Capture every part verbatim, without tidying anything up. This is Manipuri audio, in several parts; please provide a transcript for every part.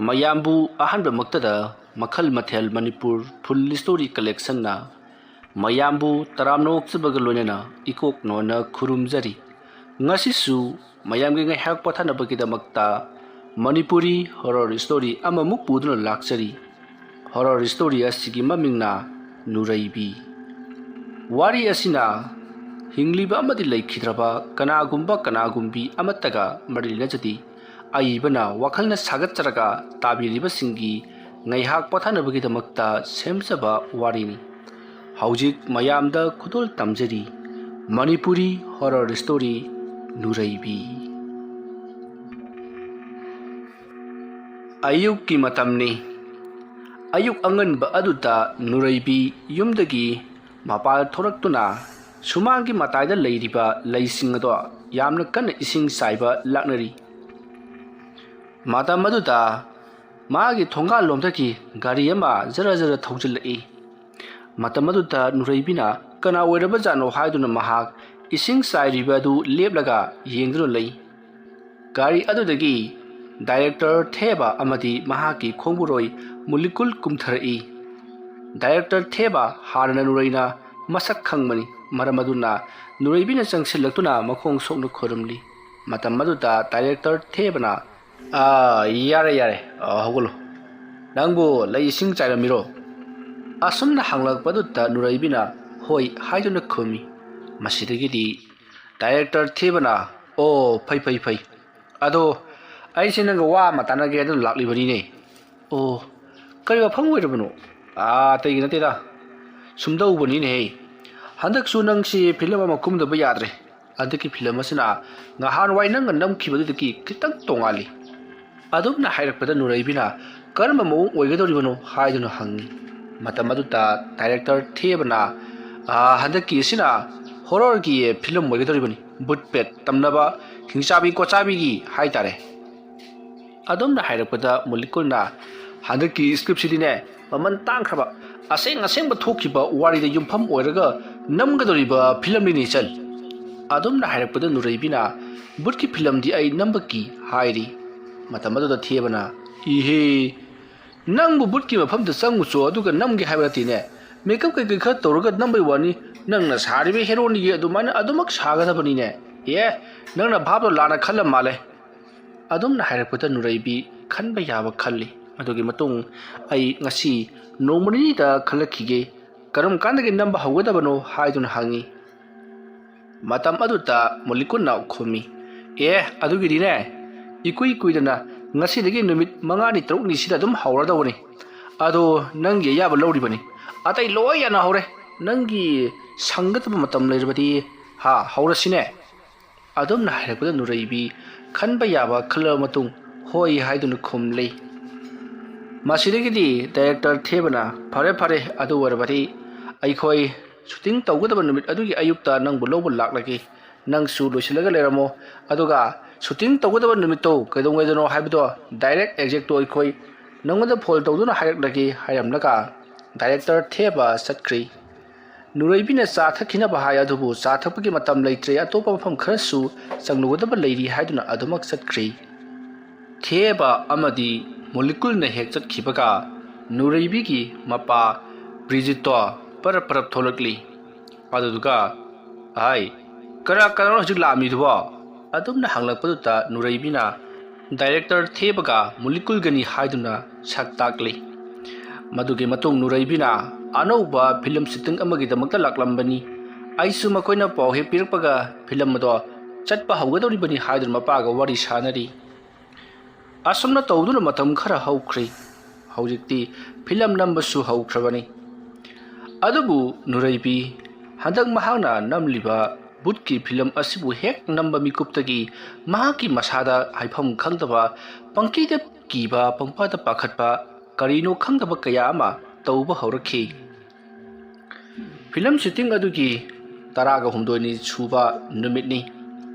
ꯃꯌꯥꯝꯕꯨ ꯑꯍꯥꯟꯕꯃꯛꯇꯗ ꯃꯈꯜ ꯃꯊꯦꯜ ꯃꯅꯤꯄꯨꯔ ꯐꯨꯜ ꯁ꯭ꯇꯣꯔꯤ ꯀꯂꯦꯛꯁꯟꯅ ꯃꯌꯥꯝꯕꯨ ꯇꯔꯥꯝꯅ ꯑꯣꯛꯆꯕꯒ ꯂꯣꯏꯅꯅ ꯏꯀꯣꯛ ꯅꯣꯟꯅ ꯈꯨꯔꯨꯝꯖꯔꯤ꯫ ꯉꯁꯤꯁꯨ ꯃꯌꯥꯝꯒꯤ ꯉꯥꯏꯍꯥꯛ ꯄꯣꯊꯥꯅꯕꯒꯤꯗꯃꯛꯇ ꯃꯅꯤꯄꯨꯔꯤ ꯍꯣꯔꯔ ꯁ꯭ꯇꯣꯔꯤ ꯑꯃꯃꯨꯛ ꯄꯨꯗꯨꯅ ꯂꯥꯛꯆꯔꯤ꯫ ꯍꯣꯔꯔ ꯁ꯭ꯇꯣꯔꯤ ꯑꯁꯤꯒꯤ ꯃꯃꯤꯡꯅ ꯅꯨꯔꯩꯕꯤ꯫ ꯋꯥꯔꯤ ꯑꯁꯤꯅ ꯍꯤꯡꯂꯤꯕ ꯑꯃꯗꯤ ꯂꯩꯈꯤꯗ꯭ꯔꯕ ꯀꯅꯥꯒꯨꯝꯕ ꯀꯅꯥꯒꯨꯝꯕꯤ ꯑꯃꯠꯇꯒ ꯃꯔꯤ ꯂꯩꯅꯖꯗꯦ꯫ ꯑꯏꯕꯅ ꯋꯥꯈꯜꯅ ꯁꯥꯒꯠꯆꯔꯒ ꯇꯥꯕꯤꯔꯤꯕꯁꯤꯡꯒꯤ ꯉꯥꯏꯍꯥꯛ ꯄꯣꯊꯥꯅꯕꯒꯤꯗꯃꯛꯇ ꯁꯦꯝꯖꯕ ꯋꯥꯔꯤꯅꯤ꯫ ꯍꯧꯖꯤꯛ ꯃꯌꯥꯝꯗ ꯈꯨꯗꯣꯜ ꯇꯝꯖꯔꯤ ꯃꯅꯤꯄꯨꯔꯤ ꯍꯣꯔꯔ ꯁ꯭ꯇꯣꯔꯤ ꯅꯨꯔꯩꯕꯤ꯫ ꯑꯌꯨꯛꯀꯤ ꯃꯇꯝꯅꯤ꯫ ꯑꯌꯨꯛ ꯑꯉꯟꯕ ꯑꯗꯨꯗ ꯅꯨꯔꯩꯕꯤ ꯌꯨꯝꯗꯒꯤ ꯃꯄꯥꯜ ꯊꯣꯔꯛꯇꯨꯅ ꯁꯨꯃꯥꯡꯒꯤ ꯃꯇꯥꯏꯗ ꯂꯩꯔꯤꯕ ꯂꯩꯁꯤꯡ ꯑꯗꯣ ꯌꯥꯝꯅ ꯀꯟꯅ ꯏꯁꯤꯡ ꯆꯥꯏꯕ ꯂꯥꯛꯅꯔꯤ꯫ ꯃꯇꯝ ꯑꯗꯨꯗ ꯃꯥꯒꯤ ꯊꯣꯡꯒꯥꯜꯂꯣꯝꯗꯒꯤ ꯒꯥꯔꯤ ꯑꯃ ꯖꯔ ꯖꯔ ꯊꯧꯖꯤꯜꯂꯛꯏ꯫ ꯃꯇꯝ ꯑꯗꯨꯗ ꯅꯨꯔꯩꯕꯤꯅ ꯀꯅꯥ ꯑꯣꯏꯔꯕꯖꯥꯠꯅꯣ ꯍꯥꯏꯗꯨꯅ ꯃꯍꯥꯛ ꯏꯁꯤꯡ ꯆꯥꯏꯔꯤꯕ ꯑꯗꯨ ꯂꯦꯞꯂꯒ ꯌꯦꯡꯗꯨꯅ ꯂꯩ꯫ ꯒꯥꯔꯤ ꯑꯗꯨꯗꯒꯤ ꯗꯥꯏꯔꯦꯛꯇꯔ ꯊꯦꯕ ꯑꯃꯗꯤ ꯃꯍꯥꯛꯀꯤ ꯈꯣꯡꯕꯨꯔꯣꯏ ꯃꯨꯂꯤꯀꯨꯜ ꯀꯨꯝꯊꯔꯛꯏ꯫ ꯗꯥꯏꯔꯦꯛꯇꯔ ꯊꯦꯕ ꯍꯥꯟꯅꯅ ꯅꯨꯔꯩꯅ ꯃꯁꯛ ꯈꯪꯕꯅꯤ, ꯃꯔꯝ ꯑꯗꯨꯅ ꯅꯨꯔꯩꯕꯤꯅ ꯆꯪꯁꯤꯜꯂꯛꯇꯨꯅ ꯃꯈꯣꯡ ꯁꯣꯛꯅ ꯈꯨꯔꯨꯝꯂꯤ꯫ ꯃꯇꯝ ꯑꯗꯨꯗ ꯗꯥꯏꯔꯦꯛꯇꯔ ꯊꯦꯕꯅ, "ꯑꯥ, ꯌꯥꯔꯦ, ꯌꯥꯔꯦ, ꯑꯥ, ꯍꯧꯒꯠꯂꯣ꯫ ꯅꯪꯕꯨ ꯂꯩ ꯏꯁꯤꯡ ꯆꯥꯏꯔꯝꯃꯤꯔꯣ?" ꯑꯁꯨꯝꯅ ꯍꯪꯂꯛꯄꯗꯨꯗ ꯅꯨꯔꯩꯕꯤꯅ "ꯍꯣꯏ" ꯍꯥꯏꯗꯨꯅ ꯈꯨꯝꯃꯤ꯫ ꯃꯁꯤꯗꯒꯤꯗꯤ ꯗꯥꯏꯔꯦꯛꯇꯔ ꯊꯦꯕꯅ, "ꯑꯣ, ꯐꯩ, ꯐꯩ, ꯐꯩ꯫ ꯑꯗꯣ ꯑꯩꯁꯦ ꯅꯪꯒ ꯋꯥ ꯑꯃ ꯇꯥꯟꯅꯒꯦ ꯍꯥꯏꯗꯨꯅ ꯂꯥꯛꯂꯤꯕꯅꯤꯅꯦ꯫" "ꯑꯣ, ꯀꯔꯤ ꯋꯥꯐꯝ ꯑꯣꯏꯔꯕꯅꯣ?" "ꯑꯥ, ꯑꯇꯩꯒꯤ ꯅꯠꯇꯦꯗ꯫ ꯁꯨꯝꯗꯧꯕꯅꯤꯅꯦꯍꯦ꯫ ꯍꯟꯗꯛꯁꯨ ꯅꯪꯁꯤ ꯐꯤꯂꯝ ꯑꯃ ꯀꯨꯝꯗꯕ ꯌꯥꯗ꯭ꯔꯦ꯫ ꯍꯟꯗꯛꯀꯤ ꯐꯤꯂꯝ ꯑꯁꯤꯅ ꯉꯍꯥꯟꯋꯥꯏ ꯅꯪꯅ ꯅꯝꯈꯤꯕꯗꯨꯗꯒꯤ ꯈꯤꯇꯪ ꯇꯣꯉꯥꯜꯂꯤ꯫" ꯑꯗꯨꯝꯅ ꯍꯥꯏꯔꯛꯄꯗ ꯅꯨꯔꯩꯕꯤꯅ "ꯀꯔꯝꯕ ꯃꯑꯣꯡ ꯑꯣꯏꯒꯗꯧꯔꯤꯕꯅꯣ?" ꯍꯥꯏꯗꯨꯅ ꯍꯪꯉꯤ꯫ ꯃꯇꯝ ꯑꯗꯨꯗ ꯗꯥꯏꯔꯦꯛꯇꯔ ꯊꯦꯕꯅ, "ꯑꯥ, ꯍꯟꯗꯛꯀꯤ ꯑꯁꯤꯅ ꯍꯣꯔꯔꯒꯤ ꯐꯤꯂꯝ ꯑꯣꯏꯒꯗꯧꯔꯤꯕꯅꯤ꯫ ꯚꯨꯠ ꯄ꯭ꯔꯦꯠ ꯇꯝꯅꯕ ꯍꯤꯡꯆꯥꯕꯤ ꯀꯣꯠꯆꯥꯕꯤꯒꯤ ꯍꯥꯏꯇꯥꯔꯦ꯫" ꯑꯗꯨꯝꯅ ꯍꯥꯏꯔꯛꯄꯗ ꯃꯨꯂꯤꯀꯨꯜꯅ, "ꯍꯟꯗꯛꯀꯤ ꯁ꯭ꯀ꯭ꯔꯤꯞꯁꯤꯗꯤꯅꯦ, ꯃꯃꯜ ꯇꯥꯡꯈ꯭ꯔꯕ, ꯑꯁꯦꯡ ꯑꯁꯦꯡꯕ ꯊꯣꯛꯈꯤꯕ ꯋꯥꯔꯤꯗ ꯌꯨꯝꯐꯝ ꯑꯣꯏꯔꯒ ꯅꯝꯒꯗꯧꯔꯤꯕ ꯐꯤꯂꯝꯅꯤꯅꯦ ꯏꯆꯜ꯫" ꯑꯗꯨꯝꯅ ꯍꯥꯏꯔꯛꯄꯗ ꯅꯨꯔꯩꯕꯤꯅ, "ꯚꯨꯠꯀꯤ ꯐꯤꯂꯝꯗꯤ ꯑꯩ ꯅꯝꯕ ꯀꯤ" ꯍꯥꯏꯔꯤ꯫ ꯃꯇꯝ ꯑꯗꯨꯗ ꯊꯦꯕꯅ, ꯏꯍꯦ, ꯅꯪꯕꯨ ꯚꯨꯠꯀꯤ ꯃꯐꯝꯗ ꯆꯪꯉꯨꯆꯣ, ꯑꯗꯨꯒ ꯅꯝꯒꯦ ꯍꯥꯏꯕ ꯅꯠꯇꯦꯅꯦ꯫ ꯃꯦꯀꯞ ꯀꯩꯀꯩ ꯈꯔ ꯇꯧꯔꯒ ꯅꯝꯕꯩ ꯋꯥꯅꯤ, ꯅꯪꯅ ꯁꯥꯔꯤꯕ ꯍꯦꯔꯣꯅꯤꯒꯤ ꯑꯗꯨꯃꯥꯏꯅ ꯑꯗꯨꯃꯛ ꯁꯥꯒꯗꯕꯅꯤꯅꯦ꯫ ꯑꯦ, ꯅꯪꯅ ꯚꯥꯞꯇꯣ ꯂꯥꯟꯅ ꯈꯜꯂ ꯃꯥꯜꯂꯦ꯫ ꯑꯗꯨꯝꯅ ꯍꯥꯏꯔꯛꯄꯗ ꯅꯨꯔꯩꯕꯤ ꯈꯟꯕ ꯌꯥꯕ ꯈꯜꯂꯤ꯫ ꯑꯗꯨꯒꯤ ꯃꯇꯨꯡ, ꯑꯩ ꯉꯁꯤ ꯅꯣꯡꯃ ꯅꯤꯅꯤꯗ ꯈꯜꯂꯛꯈꯤꯒꯦ, ꯀꯔꯝ ꯀꯥꯟꯗꯒꯤ ꯅꯝꯕ ꯍꯧꯒꯗꯕꯅꯣ ꯍꯥꯏꯗꯨꯅ ꯍꯪꯉꯤ꯫ ꯃꯇꯝ ꯑꯗꯨꯗ ꯃꯣꯂꯤꯀꯨꯟꯅ ꯈꯨꯝꯃꯤ, "ꯑꯦ, ꯑꯗꯨꯒꯤꯗꯤꯅꯦ, ꯏꯀꯨꯏ ꯀꯨꯏꯗꯅ, ꯉꯁꯤꯗꯒꯤ ꯅꯨꯃꯤꯠ ꯃꯉꯥꯅꯤ ꯇꯔꯨꯛꯅꯤꯁꯤꯗ ꯑꯗꯨꯝ ꯍꯧꯔꯗꯧꯕꯅꯤ꯫ ꯑꯗꯣ ꯅꯪꯒꯤ ꯑꯌꯥꯕ ꯂꯧꯔꯤꯕꯅꯤ꯫ ꯑꯇꯩ ꯂꯣꯏ ꯌꯥꯅꯍꯧꯔꯦ꯫ ꯅꯪꯒꯤ ꯁꯪꯒꯗꯕ ꯃꯇꯝ ꯂꯩꯔꯕꯗꯤ, ꯍꯥ, ꯍꯧꯔꯁꯤꯅꯦ?" ꯑꯗꯨꯝꯅ ꯍꯥꯏꯔꯛꯄꯗ ꯅꯨꯔꯩꯕꯤ ꯈꯟꯕ ꯌꯥꯕ ꯈꯜꯂꯕ ꯃꯇꯨꯡ, "ꯍꯣꯏ" ꯍꯥꯏꯗꯨꯅ ꯈꯨꯝꯂꯤ꯫ ꯃꯁꯤꯗꯒꯤꯗꯤ ꯗꯥꯏꯔꯦꯛꯇꯔ ꯊꯦꯕꯅ, "ꯐꯔꯦ, ꯐꯔꯦ, ꯑꯗꯨ ꯑꯣꯏꯔꯕꯗꯤ ꯑꯩꯈꯣꯏ ꯁꯨꯇꯤꯡ ꯇꯧꯒꯗꯕ ꯅꯨꯃꯤꯠ ꯑꯗꯨꯒꯤ ꯑꯌꯨꯛꯇ ꯅꯪꯕꯨ ꯂꯧꯕ ꯂꯥꯛꯂꯒꯦ꯫ ꯅꯪꯁꯨ ꯂꯣꯏꯁꯤꯜꯂꯒ ꯂꯩꯔꯝꯃꯣ꯫ ꯑꯗꯨꯒ ꯁꯨꯇꯤꯡ ꯇꯧꯒꯗꯕ ꯅꯨꯃꯤꯠꯇꯣ ꯀꯩꯗꯧꯉꯩꯗꯅꯣ ꯍꯥꯏꯕꯗꯣ ꯗꯥꯏꯔꯦꯛ ꯑꯦꯛꯖꯦꯛꯇꯣ ꯑꯩꯈꯣꯏ ꯅꯪꯉꯣꯟꯗ ꯐꯣꯟ ꯇꯧꯗꯨꯅ ꯍꯥꯏꯔꯛꯂꯒꯦ" ꯍꯥꯏꯔꯝꯂꯒ ꯗꯥꯏꯔꯦꯛꯇꯔ ꯊꯦꯕ ꯆꯠꯈ꯭ꯔꯤ꯫ ꯅꯨꯔꯩꯕꯤꯅ ꯆꯥ ꯊꯛꯈꯤꯅꯕ ꯍꯥꯏ ꯑꯗꯨꯕꯨ ꯆꯥ ꯊꯛꯄꯒꯤ ꯃꯇꯝ ꯂꯩꯇ꯭ꯔꯦ꯫ ꯑꯇꯣꯞꯄ ꯃꯐꯝ ꯈꯔꯁꯨ ꯆꯪꯂꯨꯒꯗꯕ ꯂꯩꯔꯤ ꯍꯥꯏꯗꯨꯅ ꯑꯗꯨꯃꯛ ꯆꯠꯈ꯭ꯔꯤ꯫ ꯊꯦꯕ ꯑꯃꯗꯤ ꯃꯣꯂꯤꯀꯨꯜꯅ ꯍꯦꯛ ꯆꯠꯈꯤꯕꯒ ꯅꯨꯔꯩꯕꯤꯒꯤ ꯃꯄꯥ ꯕ꯭ꯔꯤꯖꯤꯠꯇꯣ ꯄꯔꯞ ꯄꯔꯞ ꯊꯣꯛꯂꯛꯂꯤ꯫ ꯑꯗꯨꯗꯨꯒ, "ꯍꯥꯏ, ꯀꯅꯥ ꯀꯅꯥꯅꯣ ꯍꯧꯖꯤꯛ ꯂꯥꯛꯑꯝꯃꯤꯗꯨꯕꯣ?" ꯑꯗꯨꯝꯅ ꯍꯪꯂꯛꯄꯗꯨꯗ ꯅꯨꯔꯩꯕꯤꯅ, "ꯗꯥꯏꯔꯦꯛꯇꯔ ꯊꯦꯕꯒ ꯃꯨꯂꯤꯀꯨꯜꯒꯅꯤ" ꯍꯥꯏꯗꯨꯅ ꯁꯛ ꯇꯥꯛꯂꯤ꯫ ꯃꯗꯨꯒꯤ ꯃꯇꯨꯡ ꯅꯨꯔꯩꯕꯤꯅ, "ꯑꯅꯧꯕ ꯐꯤꯂꯝ ꯁꯨꯇꯤꯡ ꯑꯃꯒꯤꯗꯃꯛꯇ ꯂꯥꯛꯂꯝꯕꯅꯤ꯫ ꯑꯩꯁꯨ ꯃꯈꯣꯏꯅ ꯄꯥꯎ ꯍꯦꯛ ꯄꯤꯔꯛꯄꯒ ꯐꯤꯂꯝ ꯑꯗꯣ ꯆꯠꯄ ꯍꯧꯒꯗꯧꯔꯤꯕꯅꯤ" ꯍꯥꯏꯗꯨꯅ ꯃꯄꯥꯒ ꯋꯥꯔꯤ ꯁꯥꯅꯔꯤ꯫ ꯑꯁꯨꯝꯅ ꯇꯧꯗꯨꯅ ꯃꯇꯝ ꯈꯔ ꯍꯧꯈ꯭ꯔꯦ꯫ ꯍꯧꯖꯤꯛꯇꯤ ꯐꯤꯂꯝ ꯅꯝꯕꯁꯨ ꯍꯧꯈ꯭ꯔꯕꯅꯤ꯫ ꯑꯗꯨꯕꯨ ꯅꯨꯔꯩꯕꯤ ꯍꯟꯗꯛ ꯃꯍꯥꯛꯅ ꯅꯝꯂꯤꯕ ꯕꯨꯠꯀꯤ ꯐꯤꯂꯝ ꯑꯁꯤꯕꯨ ꯍꯦꯛ ꯅꯝꯕ ꯃꯤꯀꯨꯞꯇꯒꯤ ꯃꯍꯥꯛꯀꯤ ꯃꯁꯥꯗ ꯍꯥꯏꯐꯝ ꯈꯪꯗꯕ, ꯄꯪꯀꯤꯗ ꯀꯤꯕ, ꯄꯪꯄꯥꯗ ꯄꯥꯈꯠꯄ, ꯀꯔꯤꯅꯣ ꯈꯪꯗꯕ ꯀꯌꯥ ꯑꯃ ꯇꯧꯕ ꯍꯧꯔꯛꯈꯤ꯫ ꯐꯤꯂꯝ ꯁꯨꯇꯤꯡ ꯑꯗꯨꯒꯤ ꯇꯔꯥꯒ ꯍꯨꯝꯗꯣꯏꯅꯤ ꯁꯨꯕ ꯅꯨꯃꯤꯠꯅꯤ꯫